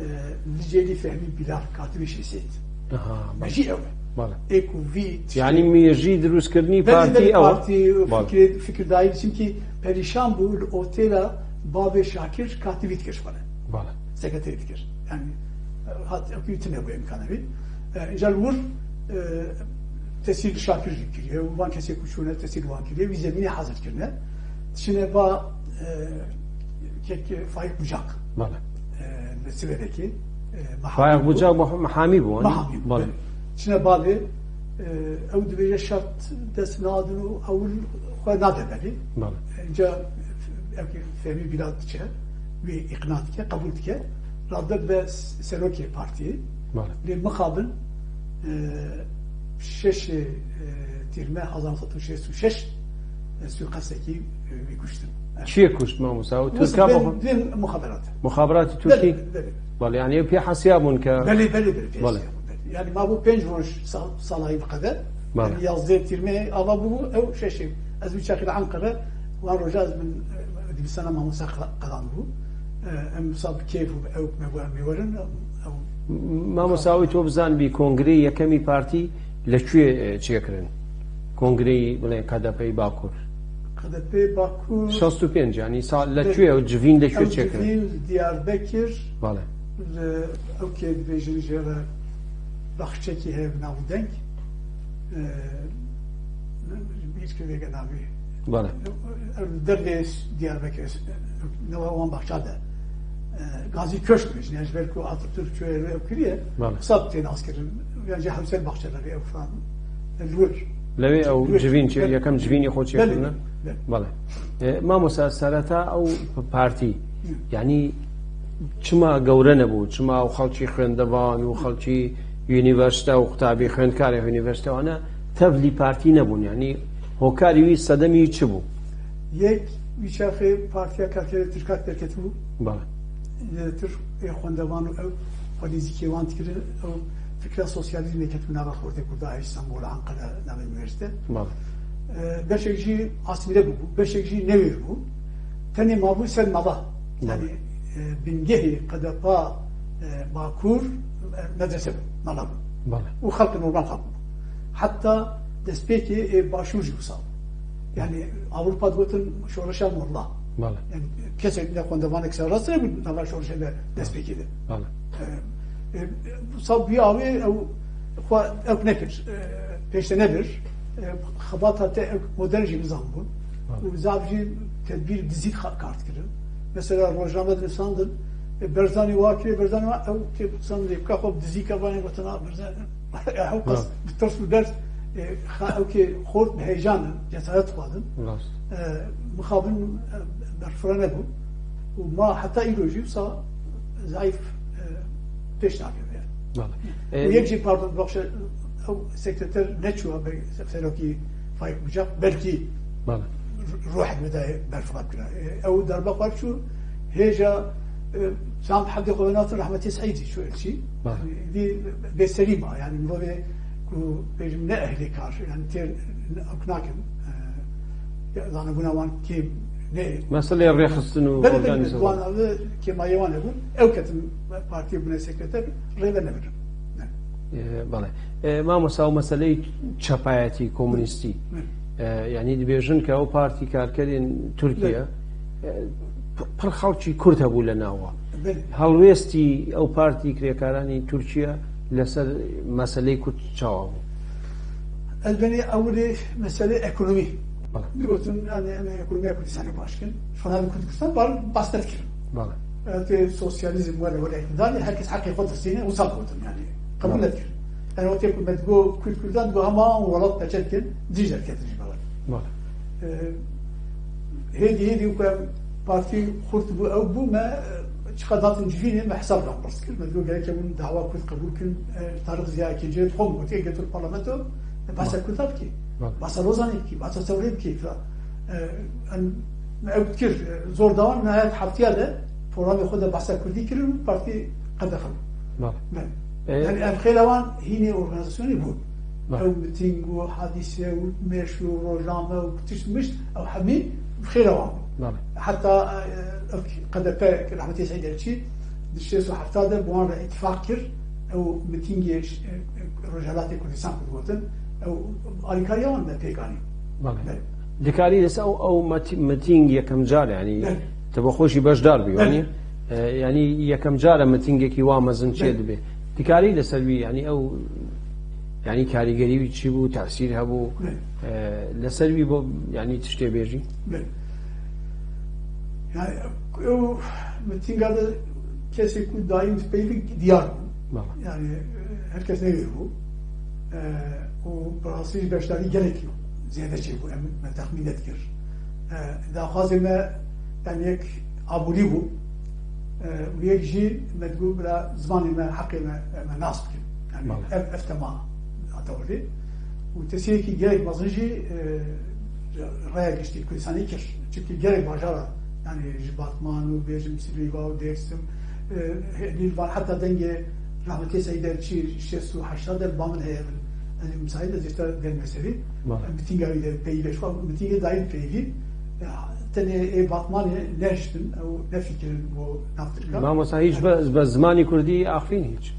Licêlî Fehmî Bilal, Katibê Şêsêt. Aha, belê. Mejî ew e. Bale. Ê ku vî tiştê Yani mêjî dirûstkirinî Belê, partî belê, ew e. partî Bale. fikir, fikir dayî, çimkî perîşan bû li otêla bavê Şakir katî vî dikir ji xwe re. Bale. Sekreterî dikir. Yani, e, hat, ew tune bû imkana vî. E, înca li wir, e, tesîr li Şakir jî kiriye. Û van kesê ku çûne tesîr li wan kiriye. Vî zemînê hazir kirine. Çine ba, e, kek Faik Bucak. Bale. E, li Sivêrekê. E, Faik Mehamî bû. Bucak Mah-, Mehamî bû, hani? Mehamî bû, Bale. belê. Çine bavê, e, ew dibêje şert dest nadin û ew xwe nade belê. Bale. Înca ew ki Fehmî Bîlat diçe, wî îqna dike, qebûl dike. Radde be serokê partiyê. Bale. Lê mixabin, e, şeşê, e, Tîrme hezar neh sed û şêst û şeş, e, suîqestekî, e, wî kuştin. Çiyê kuşt mamosa? Û Tirka Bin, bixwe? bin muxaberat. Muxaberatî Tirkî? Belê, belê. Bale, yani ew pê hesiya bûn ke Belê, belê, belê, pê Bale. hesiya bûn, belê. Yani ma bû pênc roj sa-, salayî bi qede. Bale. Yani yazdê Tîrmê ava bû, ew şeşê. Ez wî çaxî li Ankara, wan roja ez min, e, dibistana mamosa qe-, qedan bû. E, em wisa bi kêf û bi ew me got em ê werin, ew Mamosa wî to bizanibî kongreyê yekemî partî li çiyê, e, çêkirin? Kongreyî, bilên K D P'yî Bakur. K D P Bakur. Şast û pênc, yani sa-, li Evet. çiyê ew civîn li çiyê Ew çêkirin? civîn Diyarbekir. Bale. Li, ew kê dibêjin jê re baxçekî heye bi nav û deng. E, bîr kir vêge navê. Bale. Ew dervê Diyarbekir, nava wan baxça de. E, Gazî Köşk dibêjin, yani ji ber ku Atatürk çûye ew kiriye, Bale. qisa tê naskirin. Yani ji hemsel baxçelerê ew falan. Li wir. Lewê ew Li wir. civîn çê, Belê. yekem civînê xwe çê Belê, kirine? belê. Bale. E, mamosa, sereta ew partî, Hı. yani çima gewre nebû? Çima ew xelkî xwendevan û xelkî unîversîte û qutabî, xwendkarê unîversîte wane tevlî partî nebûn? Yani hokarî wî, sedemî wî çi bû? Yek, wî çaxê Partiya Karkerê Tirka derketibû. Bale. Lê tir ê xwendevan û ew xwe nêzîkê wan dikirin, ew fikra sosyalîzmê ketibû nava xortê Kurda, Îstanbul, Ankara, nava unîversîte. Bale. E, beşek jî asimîle bûbû, beşek jî newêr bû. Tenê mabû ser mala. Bale. Yani, e, bingehê K D P, e, Bakur, e, medrese bû, mala bû. Bale. Û xelk normal xelk bû. Heta destpêkê ê Başûr jî wisa bû. Yani Avrupa digotin şoreşa molla. Bale. Yani kesek ne xwendevanek serrast nebû nava şoreşê de destpêkê de. Bale. E, e, wisa bûye awê ew xwe ew nekir, e, pêşte nebir. E, xebata te ew modern jî nizan bûn. Bale. Û zaf jî tedbîr dizîk xa-, kar dikirin. Mesela rojname dinivîsandin, e, Berzanî wa kiriye, Berzanî wa ew tê dinivîsandin, rêbika xwe bi dizîka vanê gotina Berzanî. Ya, ew qas Ha. bi tirs û ders, e, xa-, ew kê xort bi heyecan in, cesaret xwedin. Rast. E, mixabin, e, berfireh nebû. Û ma heta îro jî wisa zayîf, e, pêş nakeve yani. Bale. Û E, yek jî, pardon, baxşe, ew sekreter neçû be-, serokî Faik Bucak, belkî Bale. ruhek bidayê berfireh bikira. E, ew darbe xwe çû, hêja, e, Sam Hemdê xwe venatin, rehmetî Seîdî çû elçî. Bale. Yani, vî bêserî ma, yani mirovê ku bêjim ne ehlê kar, yani tê ne, ew nakin, e, zanebûna wan kêm ne. Meseleyê rêxistin û Belê, belê, organize wan ev kêmayê wan hebûn, ew ketin partiyê bûne sekreter, rêve nebirin. Ne. E, bale. E, mamosta, ew meseleyê çepayetî, komunîstî. Hı. E, yani dibêjin ke ew partî karkerên Tirkiye, Belê. e, p-, pir xelkî Kurd hebû li nav wa. Belê. Helwêstî ew partî kirêkaranî Tirkiye li ser meseleyê Kurd çawa bû? Ez benî ewilê meselê ekonomî. Bale. Digotin, yani, em ekonomiya Kurdistanê baş kin. Şona li Kurdistan bar bas nedikirin. Bale. Ev tê sosyalizm were were îktidarê, herkes heqê xwe distîne, wisa gotin yani. Qebûl Bale. nedikirin. Yani, wextê ku me digo Kurd Kurdan, digo hema welat peçe dikin, dij derketin ji me. Bale. Ee, hêdî hêdî ku em partî xurt bû, ew bû, me, e, çiqa datin civînê, me hesab re pirs kir. Me digo gerek e hûn dawa Kurd qebûl kin, e, Tarîk Ziya Ekincî, xwe min gotiye, getir parlamento, e, bahsa Bale. Kurda bikî. Bale. Bahsa Lozanê bikî, bahsa Sewrê bikî, filan. E, em, me ew dikir, e, zor dawan, nihayet heftiya de programê xwe de bahsa Kurdî kirin û partî qedexe bû. Bale. Bale. E, Yani ev xêla wan hînê organizasyonê bûn. Bale. Ew mitîng û hadîse û mêş û rojname û tişt mişt, ew hemî xêla wan bû. Bale. Heta, e, ev K D P, rehmetî Seîd Elçî, di şêst û hefta de bi wan re îtîfaq kir. ew mitîngê ş-, e, e, Rojhelatê Kurdistan ku digotin, ew alîkariya wan me pêk anî. Belê. Belê. Dikarî lesa ew, ew mati-, mitîng yekem car, yanî Belê. Te bi xwe jî beşdar bî, Belê. yanî, e, yanî yekem car e mitîngekî wa mezin çê Belê. dibe. Dikarî li ser wî, yanî ew, yanî karîgerî wî çi bû, tesîr hebû, Belê. e, li ser wî bo, yanî tiştê bêjî? Belê. Yani, ew mitînga de kesê ku dayîm peyvî diyar bû. Belê. Yani, e, her kes nêvê bû. E, û bi rastî jî beşdarî gelekî zêde çêbû, em, me texmîn nedikir. E, daxwazê me, yani, yek aborî bû. E, û yek jî me digot, bila zimanê me, heqê me, me nas bikin. Yani, Belê. ev, ev tema hate orê. Û tesîrekî gelek mezin jî, e, raya giştî Kurdistanê kir. Çimkî gelek bajara, yani, ji Batman û bêjim Silîva û Dêrsim, e, hêdî li van heta dengê rahmetê Seîd Elçî şêst û heşt de li ba min heye. Ez ê misayî de zêde derime serî. Belê. Mitînga wî de peyvê, ji xwe mitîngê dayîn peyvî. Ya, tenê ê Batmanê nehiştin, ew nefikirin bo nav Tirka. Mamosta, hiç be, be zimanî kurdî axivîn hiç.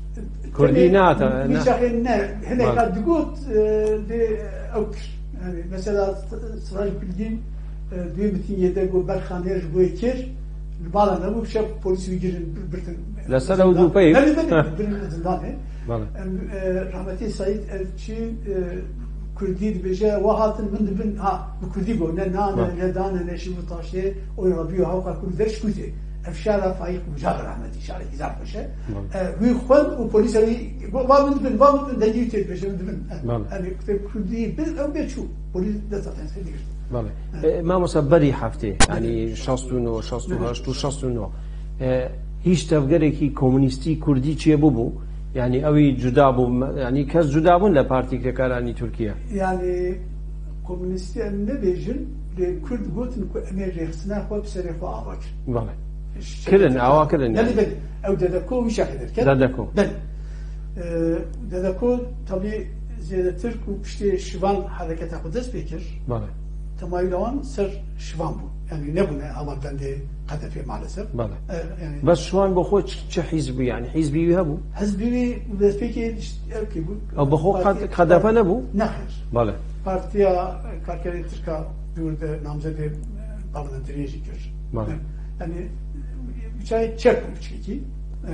Kurdî Tenê nehata, ne. Mîşaxê ne, hinek Belê. ka digot, e, lê ew kir. Yani, mesela, Siraj Bilgîn, e, duyê mitîngê de got, Berxanê ji bo yê kir, li bala nebû, şev polîs wî girin, bir-, birtin. Li ser ew du peyv. Belê, belê, Heh. birin zindanê. Belê. Em, e, rahmetî Seîd Elçî, e, Kurdî dibêje, wa hatin min dibin, ha, bi Kurdî got, ne nan e, Belê. ne dan e, ne şîv û taştê, oy Rabî, hewqa Kurd der şikûtê. Ev şara Faîq Muca rahmetî, şarekî zaf xweş e. Belê. E, wî xwend û polîsa wî got, va min dibin, va min dibin, dengê wî tê dibêje, min dibin. E, Belê. yani, kutê Kurdî bin, ew bê çû. Polîs dest zaten sê digirt. Belê. E, mamosta berî heftê, yani şast û neh, şast û heşt û şast û neh, e, hiç tevgerekî komünîstî kurdî çêbûbû? Yani ew ê cuda bû, me-, yani kes cuda bûn li Partî Krêkaranî Tirkiye? Yani komünîstî em nebêjin, lê Kurd gotin ku em ê rêxistina xwe bi serê xwe ava kirin. Belê. Kirin, awa kirin Belê, yani. belê. Ew DDKO wî şexê derket. DDKO. Belê. Ee, DDKO tabii zêdetir ku piştê Şivan hereketa xwe dest pê kir. Belê. Temayûla wan ser Şivan bû. Yani nebûne ava bendê KDP'ê maalesef. Belê. Ee, yani Bes Şivan bo xwe çi, çi hizb bû yani? Hizbî wî hebû? Hizbî wî destpêkê işte, ev ki bû. Ew bi xwe Parti-, KDP nebû? Nexêr. Belê. Partiya Karkerên Tirka dûr de namzedê, e, parlamenteriyê jî kir. Belê. Yani, e, çay çek bû piçkekî. E,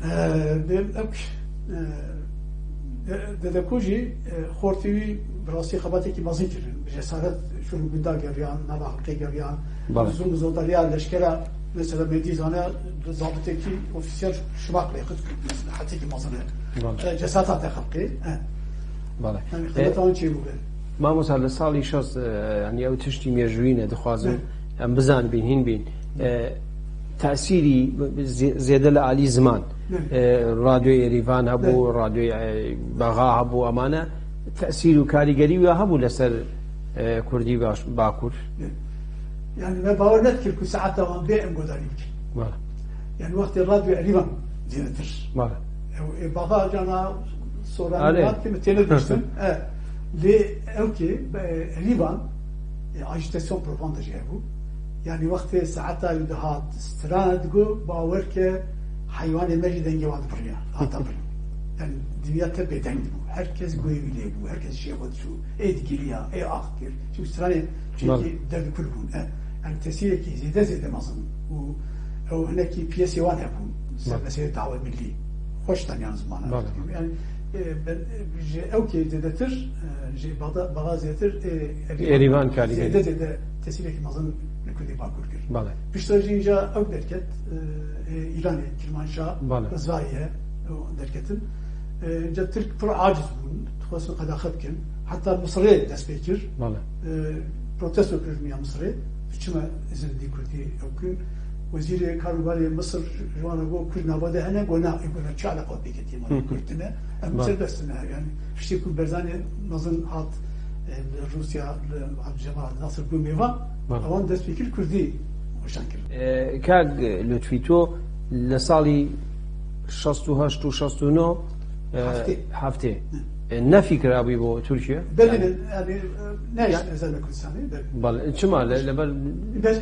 e, de, ew, e, de, DDKO jî, e, xortî wî bi rastî xebatekî mezin kirin. Bi cesaret şûn gunda geriyan, nava xelkê geriyan. Belê. Zulm û zordariya leşkera, mesela Mêdî Zana, zabitekî ofîsyer şimak lê xist, mesela hetekî mezin e. Belê. E, cesata te xelkê. E. Belê. Yani, E, xizmeta wan çêbû be. Mamosta, li salî şast, e, yani ew tiştî mêjûyî ne, dixwazim Belê. em bizanbîn, hîn bîn. E, tesîrî zê-, zêde li alî ziman. Belê. E, Radyoyê Êrîvan hebû, Belê. Radyoyê, e, Bexa hebû, emane tesîr û karîgerî wî hebû li ser, e, Kurdî baş-, Bakur. Belê. Yani me bawer nedikir ku saeta wan bê em guhdarî bikin. Belê. Yani wextê Radyo Êrîvan zêdetir. Belê. Ew, e, Bexa cana soranî Erê. hat ki min têne diştin. E, lê ew ki, e, Êrîvan, e, ajitasyon propaganda jî hebû. Yani wextê saeta wî dihat strana digo, bawer ke heywanê me jî dengê wan dibiriya, hata birin. Yani dinya te bêdeng dibû. Her kes guhê wî lê bû, her kes jê xwe diçû. Ê digiriya, ê ax kir. Çimkî stranê Belê. çêkî derdikul bûn. E, yani tesîrekî zêde zêde mezin û ew hinekî piyesê wan hebûn. Ser Belê. meselê dawê millî. Xweş daniyan zimana. Belê. Yani, e, ben, e, ji ew kê zêdetir, e, ji Bexda-, Bexa zêdetir, e, Êrîvan Êrîvan karîgerî. zêde zêde tesîrekî mezin li Kurdê Bakur kir. Belê. Piştre jî înca ew derket, e, e, Îranê, Kirmanşah, Belê. Rizayê, o derketin. E, înca Tirk pir aciz bûn, dixwestin qedaxe bikin. Heta Misirê dest pê kir. Belê. E, protesto kir ya Misirê. Çima izin dî Kurdî ew kirin? Wezîrê Karûbarê Misir ji wan re got, Kurd nava de hene? Got, na, ê got, na, çi eleqa pê ketiye, ma Hı hı. Kurd tine? Em Belê. serbest ne, yani, piştî ku Berzanî mezin hat, e, li Rûsya, li Cemal Nasir bû mêvan, Belê. ewan dest pê kir Kurdî weşan kirin. E, Kak Lutfî, to li salî şast û heşt û şast û neh, e, Heftê. heftê. Hı. E, ne fikir abî bo Tirkiye? Belê, Yani, belê, e, ne Ya- işte, ezber Kurdistanê, belê. Belê, çima le, le ber Belê,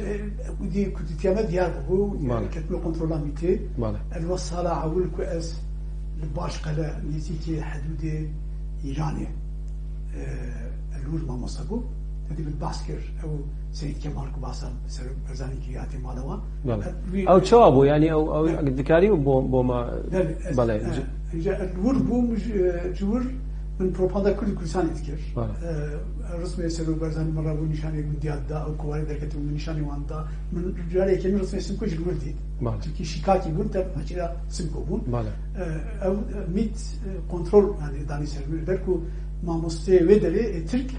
e, dî Kurdîtiya me diyar bû, Belê. ketme kontrola mîtê. Belê. El west sala ewil ku ez Li Başqele nêzîkî hidûdê Îranê, e, li wir mamoste bû. Te dî min behs kir, ew Seyîd Kemal ku behsa Serok Barzanî kiriye hatê mala wan. Belê. E, wî Ew çawa bû? Yanî ew, ew Belê. dikarî bo, bo ma Belê, ez, Belê. e, Ji- Îja li wir bûm, ji, ji wir min propaganda Kurd û Kurdistanê dikir. Belê. E, Rismê Serok Barzanî min re bû, nîşanê min diya da, ew ku warê derketibû min nîşanê wan da. Min carê yekemîn rismê Simko jî li wir dît. Belê. Çimkî şîkakî bûn, te hecîra Simko bûn. Belê. E, ew, e, mît, e, kontrol, yanî danî ser min. Ber ku mamosteyê wê derê, e, Tirk, e,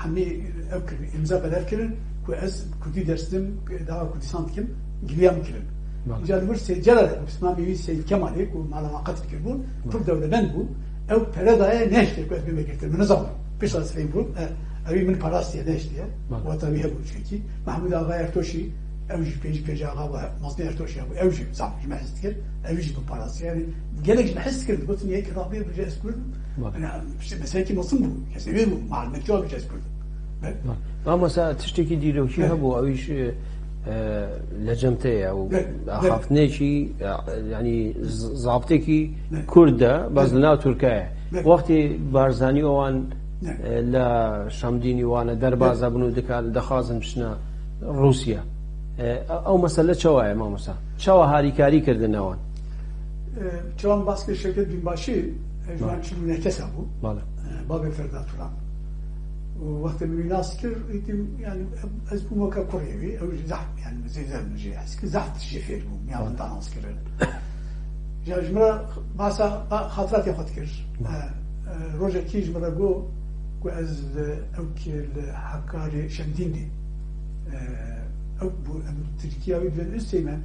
hemî ew kirin, îmza belav kirin ku ez Kurdî ders didim, e, dawa Kurdistan dikim, giliya min kirin. Belê. Îca li vir Seyîd Celalê, pismamê wî Seyîd Kemalê ku mala wan qetil kiribûn, Belê. pir dewlemend bû. Ew pere daye nehiştê ku ez bime girtin. Min nizanim. Pişta sirê bû, e, ew ê min parastiye, nehiştiye. Belê. Wata wî hebû çekî. Mehmûd Axa Ertoşî, ew jî pêncî pêncî axa bû, Maznî Ertoşî hebû. Ew jî zaf ji me hez dikir. Ew jî min parastiye. Yanî gelek ji me hez dikir. Digotin yek rabê bije ez Kurd im. Belê. Yanî, işte, meselekî mezin bû. Kesê wê bû. Malûm e çawa bije ez Kurd im. Belê. Belê. Mamosta, tiştekî dîrokî Belê. hebû. Ew jî, e, e, lecente ye. Ew Belê. Belê. axaftinekî, e, yanî z-, zabtekî Belê. Kurd e, bes Belê. li nav Tirkiye ye. Belê. Wextê Barzanî û wan, Belê. e, li Şamdînî wane derbaza Belê. bin û dikar-, dixwazin biçine Rûsya. E, ew mesele çawa ye, mamosta? Çawa harîkarî kirdine wan? E, çawan baskê Şevket Binbaşî, e, ji wan Belê. çil û neh kesa bû. Belê. E, bavê Ferda Turan. Û wextê min wî nas kir, dîtim, yanî, ez bûm weke kurê wî, ew jî zehf, yanî, zêde min jê hez kir, zehf tişt jê fêr bûm, ya Belê. min danas kirin. Ya ji min re basa, ba-, xatiratê xwe dikir. Belê. E, e, rojekî ji min re got ku ez, e, ew ki li Hekarê Şemdîn dî. E, ew bû, em Tirkiya wî dibên Üsteğmen,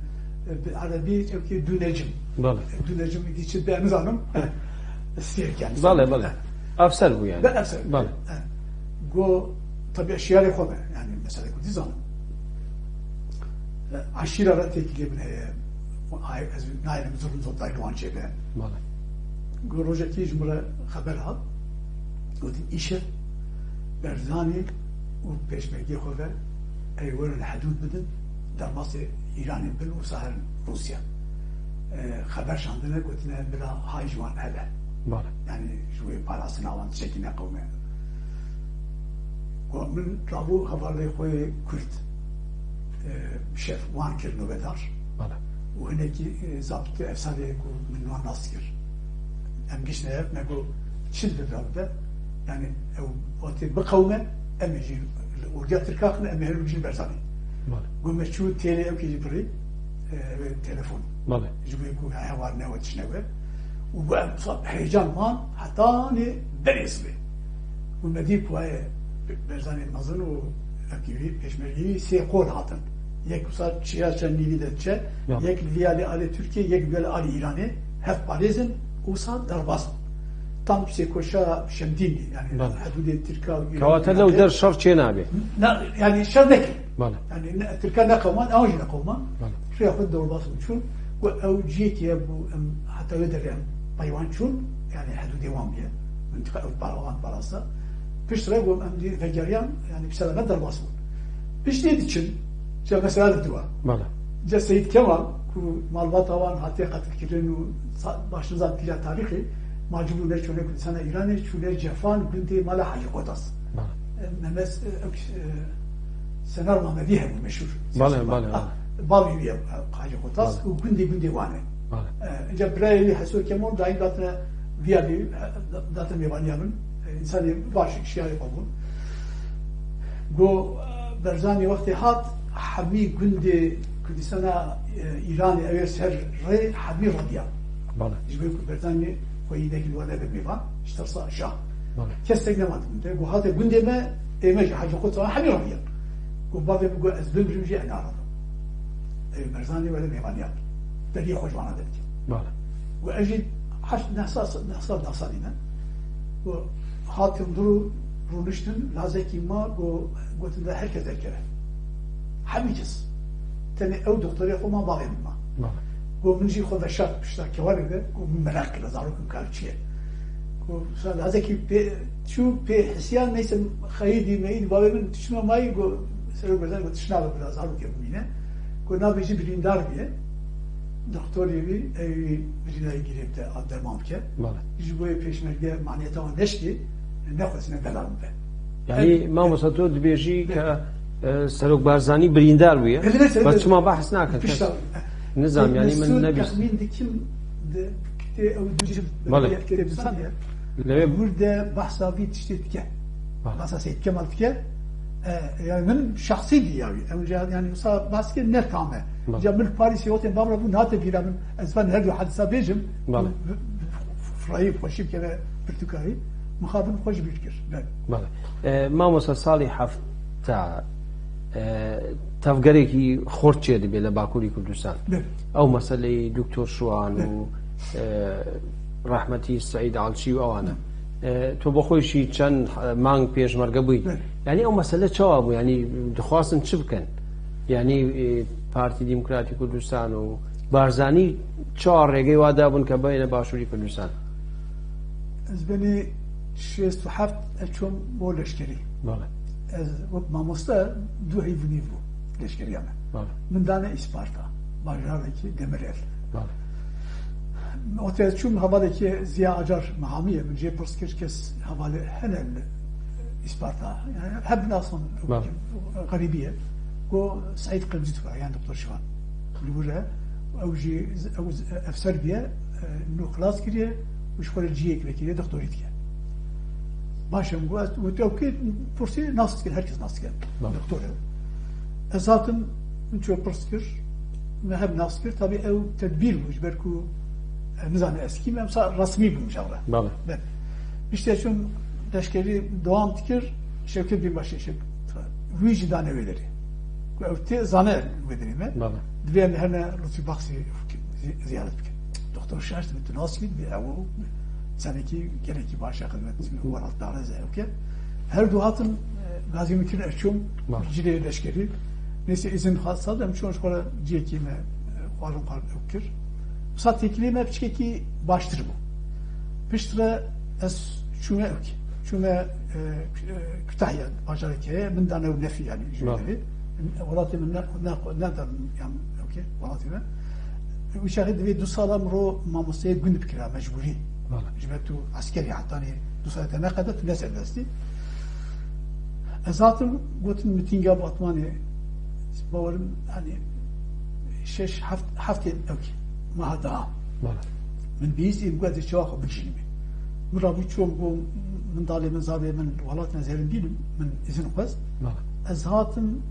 e, bi erebî ew ki Dûnecim. Belê. Dûnecim dî çi be, em nizanim. Sêr yani. Belê, belê. Efser bû yani. Be efser. Belê. E, go, tabii şiyarê xwe be. Yani mesela ku dizanim. E, aşîra re têkilê min heye. Ay, ez nayênim zulm zotay li wan çêbe. Belê. Go rojekî ji min re xeber hat. Gotin, îşev Berzanî û pêşmergê xwe ve ey werin hidûd bidin, derbasê Îranê bin û saherin Rûsya. E, xeber şandine, gotine, bila hay ji wan hebe. Belê. Yani ji wê parastina wan tiştekî neqewime. Go min rabû hevalê xwe yê Kurd, e, şef wan kir nobedar. Belê. Û hinekî, e, zabitê efsarê ku min wan nas kir. Em giştine hev, me got, çi dibe bira bibe? Yani ew wextê biqewime, em ê jî li ordiya Tirka xine, em ê herin bijîn Berzanî. Belê. Got me çû têlê ew kê jî birî, e, wê telefon. Belê. Ji bo ku hewar ne we tişne we. Û bu em sa heyecan man hetanê berê sibê. Û me dî ku heye Berzanê mezin û ekîvî pêşmergeyî sê qol hatin. Yek wisa çiya çend nîvî de diçe, Ya. yek li vî alî alê Tirkiyê, yek li vî alî Îranê, hev parêz in, wisa derbas in. Tam sêkoşa Şemdînî, yani Belê. hududê Tirka û Îranê Kewate lew der şer çê nabe. Na, yani şer nekin. Belê. Yani ne, Tirka neqewman, ew jî neqewman. Belê. Rêya xwe derbas in çûn. Ku ew cihekî hebû, em heta wê derê em pey wan çûn, yani hududê wan bûye. Mintiqa ew para wan parasta. Piştre ku em dî vegeriyan, yani bi selamet derbas bûn. Piştî diçin, işte mesela li diwa. Belê. Ca Seyîd Kemal, ku malbata wan hatiye qetilkirin û sa-, başin zat pîra tarîxê, macibû ne çûne Kurdistana Îranê, çûne Cefan, gundê mala Hacî Qotas. Belê. E, Memes, e, ew, e, Senar Mamedî hebû meşhûr. Belê, belê, belê. Ah, bavê wî ye, e, Hacî Qotas Belê. û gundê gundê wan e. Belê. E, inca birayê wî Heso Kemal dayîn datine viya wî, e, da-, datine mêvaniya min. E, însanê baş, şiyarê xwe bûn. Go, e, Berzanî wextê hat, hemî gundê Kurdistana, e, Îranê ew ê ser rê hemî radiya. Belê. Ji bo ku Berzanî xweyî nekir wan nebe mêvan, ji tersa şah. Belê. Kes tek nema dibûn te. Go hate gundê me, ê me jî Hacî Qotas hemî radiya. Go bavê min go ez bimirim jî ez naradim. Ê Berzanî were mêvaniya. Deriyê xwe ji wana derdikim. Belê. Go ez jî heşt neh sal, neh sal, neh salî me. Go hatin dûr û rûniştin, lazekî ma, go, gotin de her kes derkeve. Hemî kes. Tenê ew doktorê xwe ma, bavê min ma. Belê. Go min jî xwe veşart pişta kewanê de, go min meraq kir, zarokên ka çi ye. Go sa lazekî pê çû, pê hisiyan, neyse xeyîdî meyîdî, bavê min tiştime mayî, go Serok Berzanî go tişt nabe bila zarokê bimîne. Go nabê jî birîndar bûye. Doktorê wî, ew wî birînayê girêbte a derman bike. Bale. Ji bo yê pêşmerge maniyeta wan neşkê, nexwestine delal bibe. Yanî mamosta, to dibêjî ke e, Serok Barzanî birîndar bûye. Bes çima behs nakin kes? Nizam, yanî min nebîst. Texmîn dikim de kitê ew du cilt. Bale. Kitê bizaniye. Lewê wir de behsa vî tiştê dike. Behsa Seyîd Kemal dike. E, yani min şahsî dî ya wî. Ew ca yani wisa baskê ne tam e. Ca min Parîsê otên babra bû nate bîra min. Ez van her du hadisa bêjim. Firayî xweşî bike ve pirtûkayî. Mixabin xwe ji bîr kir. Bale. E, mamosta, salî hefta e, tevgerekî xurt çê dibe li Bakurî Kurdistan. Ew meseleyê Doktor Şiwan û e, rehmetî Seîd Alçî û ewan e. E, tu bi xwe jî çend e, mang pêşmerge bûyî. Yanî ew mesele çawa bû? Yanî dixwastin çi bikin? Yanî e, Partî Demokratî Kurdistan û Barzanî çawa rêgey wa dabûn ke bêne Başûrî Kurdistan? Ez benî şêst û heft ez çûm bo leşkerî. Bale. Ez wek mamoste du heyvûnî bû leşkeriya me. Bale. Min dane Îsparta, bajarekî Demirel. Bale. Ote ez çûm hevalekî Ziya Acar Mihamî ye, min jê pirs kir kes hevalê hene li Îsparta. Yani hep nasan Bale. Xerîbî ye. Go Seîd Qirmizî dikare, yani Doktor Şivan. Li wir e, ew jî ew efser bûye, e, nû xilas kiriye û ji xwe re cihêk vekiriye, doktorî dike. Baş e, min got, ez û ew kê pirsî nas dikin, herkes nas dikin. Bale. Doktor e. Ez hatim, min çû pirs kir, me hev nas kir, tabî ew tedbîr bû, ji ber ku, e, nizane ez kî me, mesela resmî bûm ji re. Bale. Ben. Piştî çûm leşkerî dewam dikir, Şevket Binbaşî Şevket. Wî jî dane wê derê. Ku ew tê zane wê derê me. Bale. Divê em herne Lutfî Baxsî zi- ziyaret bikin. Doktor şaş dibê tu nas kî dibê ew senekî gelekî baş e xizmet welatdar ez ew ke. Her du hatin, e, gazî min kirin ez çûm Bale. Cilê leşkerî. Neyse izin xwest em çûn ji xwe re ciyekî me, e, xwarin xwarin ew kir. Wisa têkilî me piçkekî baştir bû. Piştre ez çûme ew kî. Çûme, e, Kü- e, Kütahya, bajarek heye, min dane ew nefî yani ji Bale. Wê derê. Welatê min ne, ne, ne dan yan ew kê, welatê me. Wî çaxê divê du sala min ro mamosteyê gund bikira, mecbûrî. Bale. Ji ber tu eskerî hetanî du sala te neqede, tu ne serbestî. Ez hatim, gotin mitînga Batmanê, bawerim, hani şeş, heft, heftê ew kê, meha daha. Bale. Min bihîstî, min got, ez ê çawa xwe bigihînim. Min rabû çûm, got, min dalê min, zavê min, welat me, ez herin bînim, min izin xwest. Bale. Ez hatim,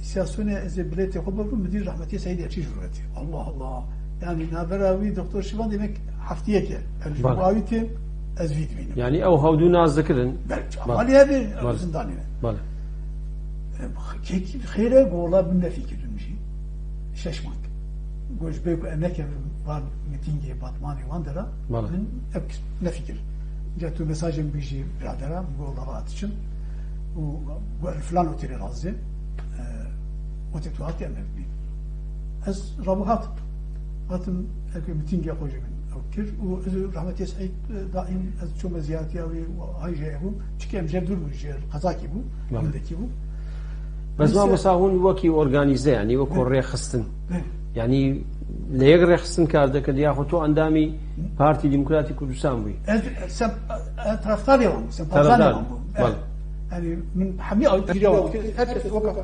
îstasyonê ez ê bilêtê xwe bibim, min dî rehmetî Seîdê Elçî ji rû re tê. Allah Allah. Yani navbera wî Doktor Şivan demek heftiyek e. Ez ji Bale. Bo awî têm, ez vî dibînim. Yani ew hewdû nas dikirin. Bel, Bale. Malê hebe, Bale. Zindanê ne. Bale. Kek xêre, gola min nefikir. Şeş mang. Got ji ber ku em nekevin van mitîngê Batmanê wan dera, Bale. Min ev nefî kir. Ca tu mesajê min bijî biradera, min got, "Lava diçin." Û got, "Filan otêlê razê, e, otê tu hatî em ev bîn." Ez rabû hatim. Hatim, ev mitîngê xwe ji min ew kir û ez û rehmetê Seîd, e, daîm ez çûme ziyaretiya wî û hay jê bûm. Çike em jê dûr bûn, jê qezakî bû, Bale. Gundekî bû. Bes Neyse. Mamosta hûn wekî organîze, yanî wekî Hı. Rêxistin. Hı. Yanî li yek rêxistin kar dikin, yaxud tu endamî Partî Demokratî Kurdistan bûyî? Ez, ez, ez taraftarê wan bûm, sempatizanê Taraftar. Wan bûm. Bale. Yani min hemî ew giriya wan dikir. Her kes weka,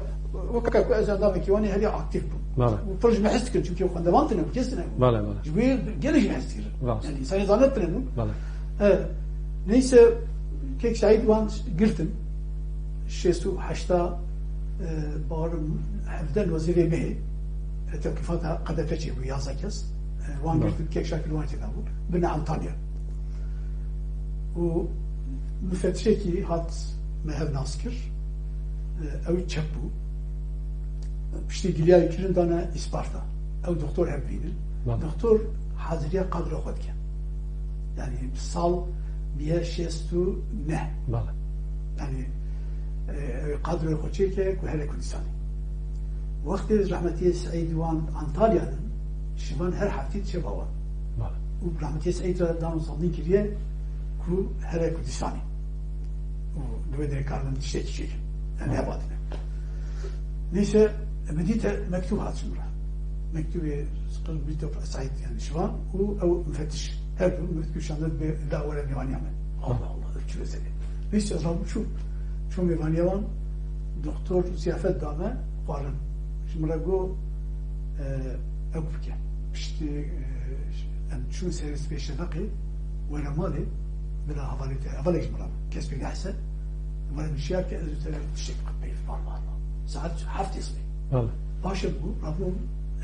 weka ku ez endamekî wan ê herî aktîf bûm. Bale. Û pir ji me hez dikin, çimkî xwendevand tine bû, kes tine bû. Bale, bale. Ji bo gelek ji me hez dikirin. Rast. Yani insanê zanet tine bû. Bale. E, neyse, kek Seîd wan girtin. Şêst û heşta, e, bawerim hevdeh nozîrê mehê, e, tewqîfata Q D F çêbû, yazdeh kes. E, wan Bale. Girtin, kek Şakir wan têda bû. Bine Antalya. Û mufetişekî hat me hev nas kir. E, ew çep bû. Piştî giliyayê kirin dane Îsparta. Ew doktor hev bînin. Bale. Doktor haziriya kadro xwe dike. Yani sal bûye şêst û neh. Bale. Yani, e, ew kadroyê xwe çêke ku here Kurdistanê. Wextê rehmetiyê Seîd wan Antalya din, Şivan her heftî diçe ba wan. Bale. Û rehmetiyê Seîd re dan û zandîn kiriye ku here Kurdistanê. Û li wê derê karibin tiştekî çêkin. Yani Bale. Hevatine. Neyse, min dîte mektûb hat ji min re. Mektubê Doktor Saîd, yani Şivan û ew mufettiş. Her du mektub şandin bi la were mêvaniya me. Allah Allah, öpçü mesele. Neyse, ez rabûm çûm. Çûm mêvaniya wan, doktor ziyafet da me, xwarin. Ji min re got, e, ew bike. Piştî, e, em çûn serê sibê şefeqê, were malê, bila hevalê te, hevalek ji min re, kes pê nehse, were min şiyar ke ez û te tiştek peyv. Allah Allah. Saet heftê sibê. Bale. Baş e bû, rabûm,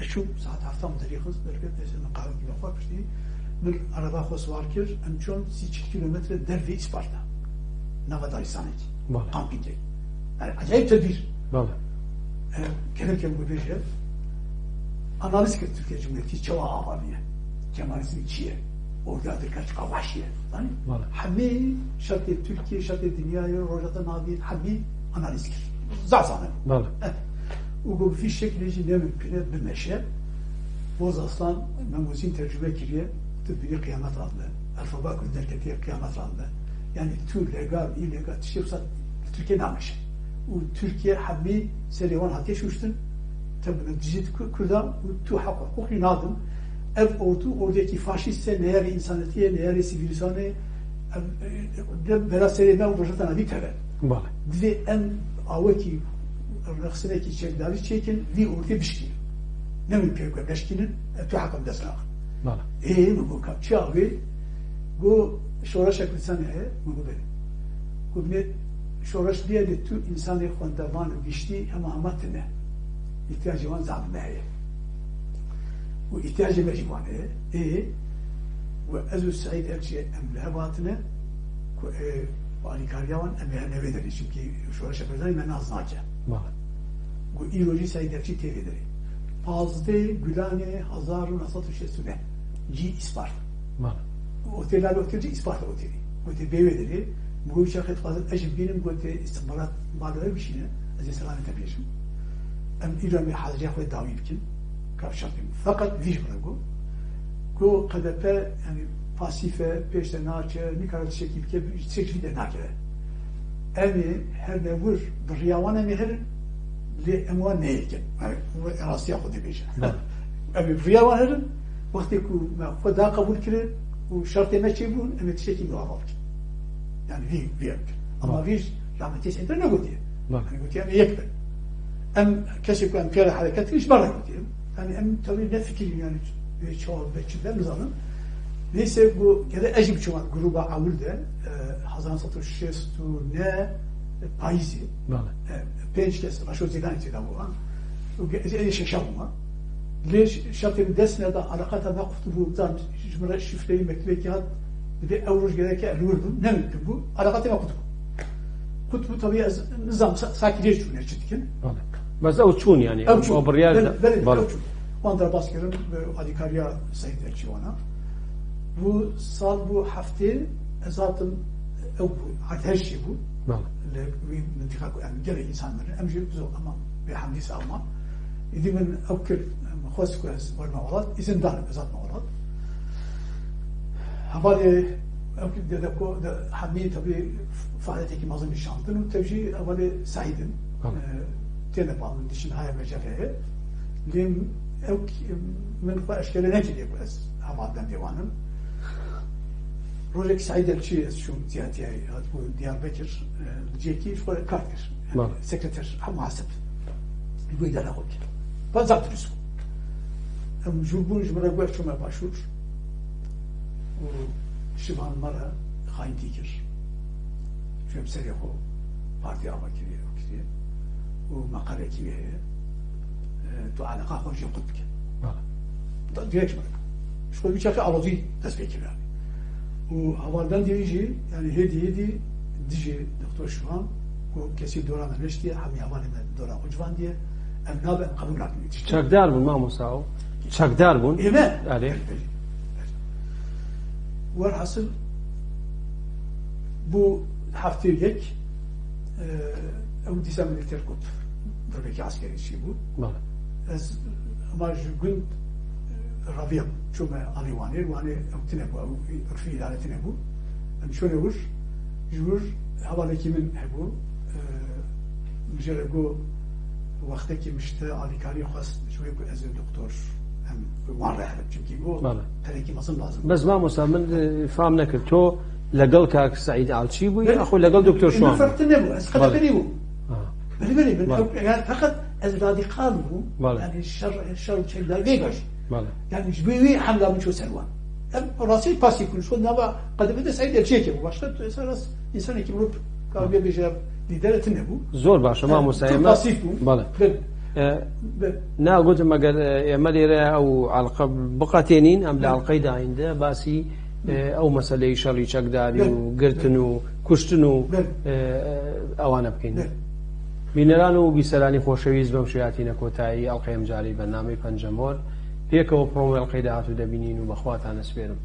ez çûm saet hefta min derî xist, derket, ez min qahwekî bi xwe piştî, min araba xwe siwar kir, em çûn sî çil kîlometre dervê Îsparta. Nava daristanekî. Bale. Kampîngekî. Yani acayip tedbîr. Bale. E, gerek em bibêje, analiz kir Tirkiye Cumhuriyetî çawa ava bûye. Kemalizm çi ye? Orduya Tirka çiqa wahşî ye. Yani Bale. hemî şertê Tirkiye, şertê dinyayê, Rojhilata Navîn, hemî analiz kir. Zaf zane. Bale. Eh. Û got, bi vî şeklê jî ne mimkun e bimeşe. Boz Aslan Mengozîn tercume kiriye, tu dibînî qiyamet radibe. Alfabeya ku derketiye qiyamet radibe. Yani tu legal, îlegal, tiştê wisa li Tirkiye nameşe. Û Tirkiye hemî serê wan hatiye şûştin. Te bi dijî Ku-, Kurda û tu heq û hiqûqî nadin. Ev ordu, ordiyekî faşîst e, neyarê însanetiyê, neyarê sivîlîsanê, ev, e, de bela serê me û Rojhilata Navîn teve. Bale. Divê em awekî rexsinekî çekdarî çêkin, vî ortê bişkînin. Ne mimkun ku em neşkînin, em tu heqê me dest naxin. Bale. Ê, min got, ka çi avê? Got, şoreşek li Kurdistanê heye? Min got, belê. Got, binê şoreş diye de tu însanê xwendevan û giştî hema hema tune. Îhtiyacê wan zaf me heye. Û îhtiyacê me jî wan heye. Ê, û ez û Seîd Elçî em li hev hatine ku, ê, alîkariya wan em ê herne vê derê, çimkî şoreşa Kurdistanê me nas nake. Bale. Ku îro jî Seîd Elçî tê vê derê. Pazdeh Gulanê hezar û neh sed û şêst û neh. Cî Îsparta. Bale. Otel, Lale Otel jî Îsparta otelî. Gotê bê wê derê. Min got, çaxê dixwazim ez jî bibînim, gotê, îstixbarat balo ew bişîne, ez ê selamê te bêjim. Em îro em ê haziriya xwe dawî bikin. Ka şertê min. Feqet vî ji min re got. Got, K D P, yani, pasîf e, pêş de naçe, nikare tiştekî bike, tiştek ji vî de nake. Em ê her ne wir, bi riya wan em ê herin, lê em wan neyêkin. Yani, wê rastiya xwe dibêje. Bale. Em ê bi riya wan herin, wextê ku me xwe da qebûl kirin û şertê me çêbûn, em ê tiştekî nû ava bikin. Yani, vî, vî em kir. Ama Bale. vî ji rahmetê Seyîd re negotiye. Bale. Yani, gotiye, em ê yek bin. Em, kesê ku em pê re hereket kirin, ji me re gotiye. Yani, em tabii ne fikirî, yani, çawa ve çi be, nizanim. Neyse, got, gere ez jî biçûma gruba ewil de, e, hezar neh sed û şêst û neh payîzê. Bale. E, pênc kes, Reşo Zêdanî tê de bû, ha. Û ge-, ez ê şeşa bûma. Lê ş-, şertê min dest neda, eleqata me qut bû, zan, ji min re şifreyî mektubekî hat, dibê ew roj gereke li wir bim, ne mimkun bû, eleqatê me qut bû. Qut bû, tabii ez nizam sa-, sakî lê çûne çi dikin. Bale. Bes ew çûn yani, Ew çûn. ew biryar Belê, da-, belê, bale. ew çûn. Wan derbas kirin, bi alîkariya Seîd Elçî wana. Bû sal bû heftê, ez hatim, ew bû, hat her şey bû. Bale. Li wî mintiqa ku em gelek însan mirin, em jî zor, ama bêhemdî sağ ma. Îdî min ew kir, min xwest ku ez werme welat, îzin dan ez hatime welat. Hevalê ew kir de, de ku, de hemî tabii faaliyeteke mezin nîşandin û tev jî hevalê Seîdin. Bale. E, têne ba min dişin haya me jeveye. Lê ew k-, min xwe eşkere nekiriye ku ez heval dendê wan im. Rojek Seîd Elçî ez çûm ziyaretiye, hatibû Diyarbekir, e, cihekî ji xwe kar dikir. Bale. Sekreter, ha, muhasib. Li wê dera xwe dikir. Ba zaf dirust bû. Em jûr bûn, ji min re got, çûme başûr. Û şivan me re xayintî kir. Çû em serê xwe partî ava kiriye, ew kiriye. Û meqerekî wê heye. E, tu eleqa xwe jê qut bike. Bale. Da direkt ji me re. Ji xwe wî çaxê alozî dest pê kir yani. Û hevalbendê wî jî, yani hêdî hêdî dijî Doktor Şivan, ku kesî dora me neştiye, hemî hevalê me dora xwe civandiye, em nabe, em qebûl nakin wî tiştî. Çekdar bûn, mamosta, ew? Çekdar bûn? Ê me? Erê. Belê, belê. Werhasil, bû heftê û yek, e, ew dîsa min li Kerkûk dirbekî eskerî çî bû. Bale. Ez hema ji gund, e, reviyam, çûme alî Wanê, Wanê ew tune bû, ew urfî îdare tune bû. Em çûne wir, ji wir hevalekî min hebû, e, min jê re got, wextekî min ji te alîkarî xwest, ji wê ku ez ê doktor Em wan re hebin, çimkî bo Bale. perekî mezin lazim. بەس مامۆستا من فام نەکرد تۆ لەگەڵ کاک سعید ئالچی بووی یاخۆ لەگەڵ دکتۆر شوان؟ فرق نەبوو، ez qede Bale. berî bûm. Ha. Berî berî bin. Bale. Ew, yani, feqet ez radîkal bûm. Bale. Yani şer, şer û çekdar vê gaş. Bale. Yani ji bo wî hemla min çû ser wan. Em rastî pasîf bûn. Şo nava qede bide Seyîd Elçiyekê bû. Başka esas insanekî bû, kavga bêje, lîdere tine bû. زۆر باشە مامۆستا Çok ئێمە pasîf bû. بەڵێ. Bin. ئێ، Bin. ناگوتم ئەگەر ئێمە لێرە ئەو ئەڵقە بقەتێنین ئەم لە ئەڵقەی دایندا باسی ئێ، ئەو مەسەلەی شەڕی چەکداری و گرتن و کوشتن و بەڵێ. ئێ، ئەوانە بکەین. بەڵێ. بینەران و بیسەرانی خۆشەویست بەم شێاتینە کۆتایی ئەڵقەی ئەمجاری بەنامەی پەنجەمۆر پێکەوە پڕۆمە ئەڵقەی داهاتوو دەبینین و بەخواتان ئەسپێرم.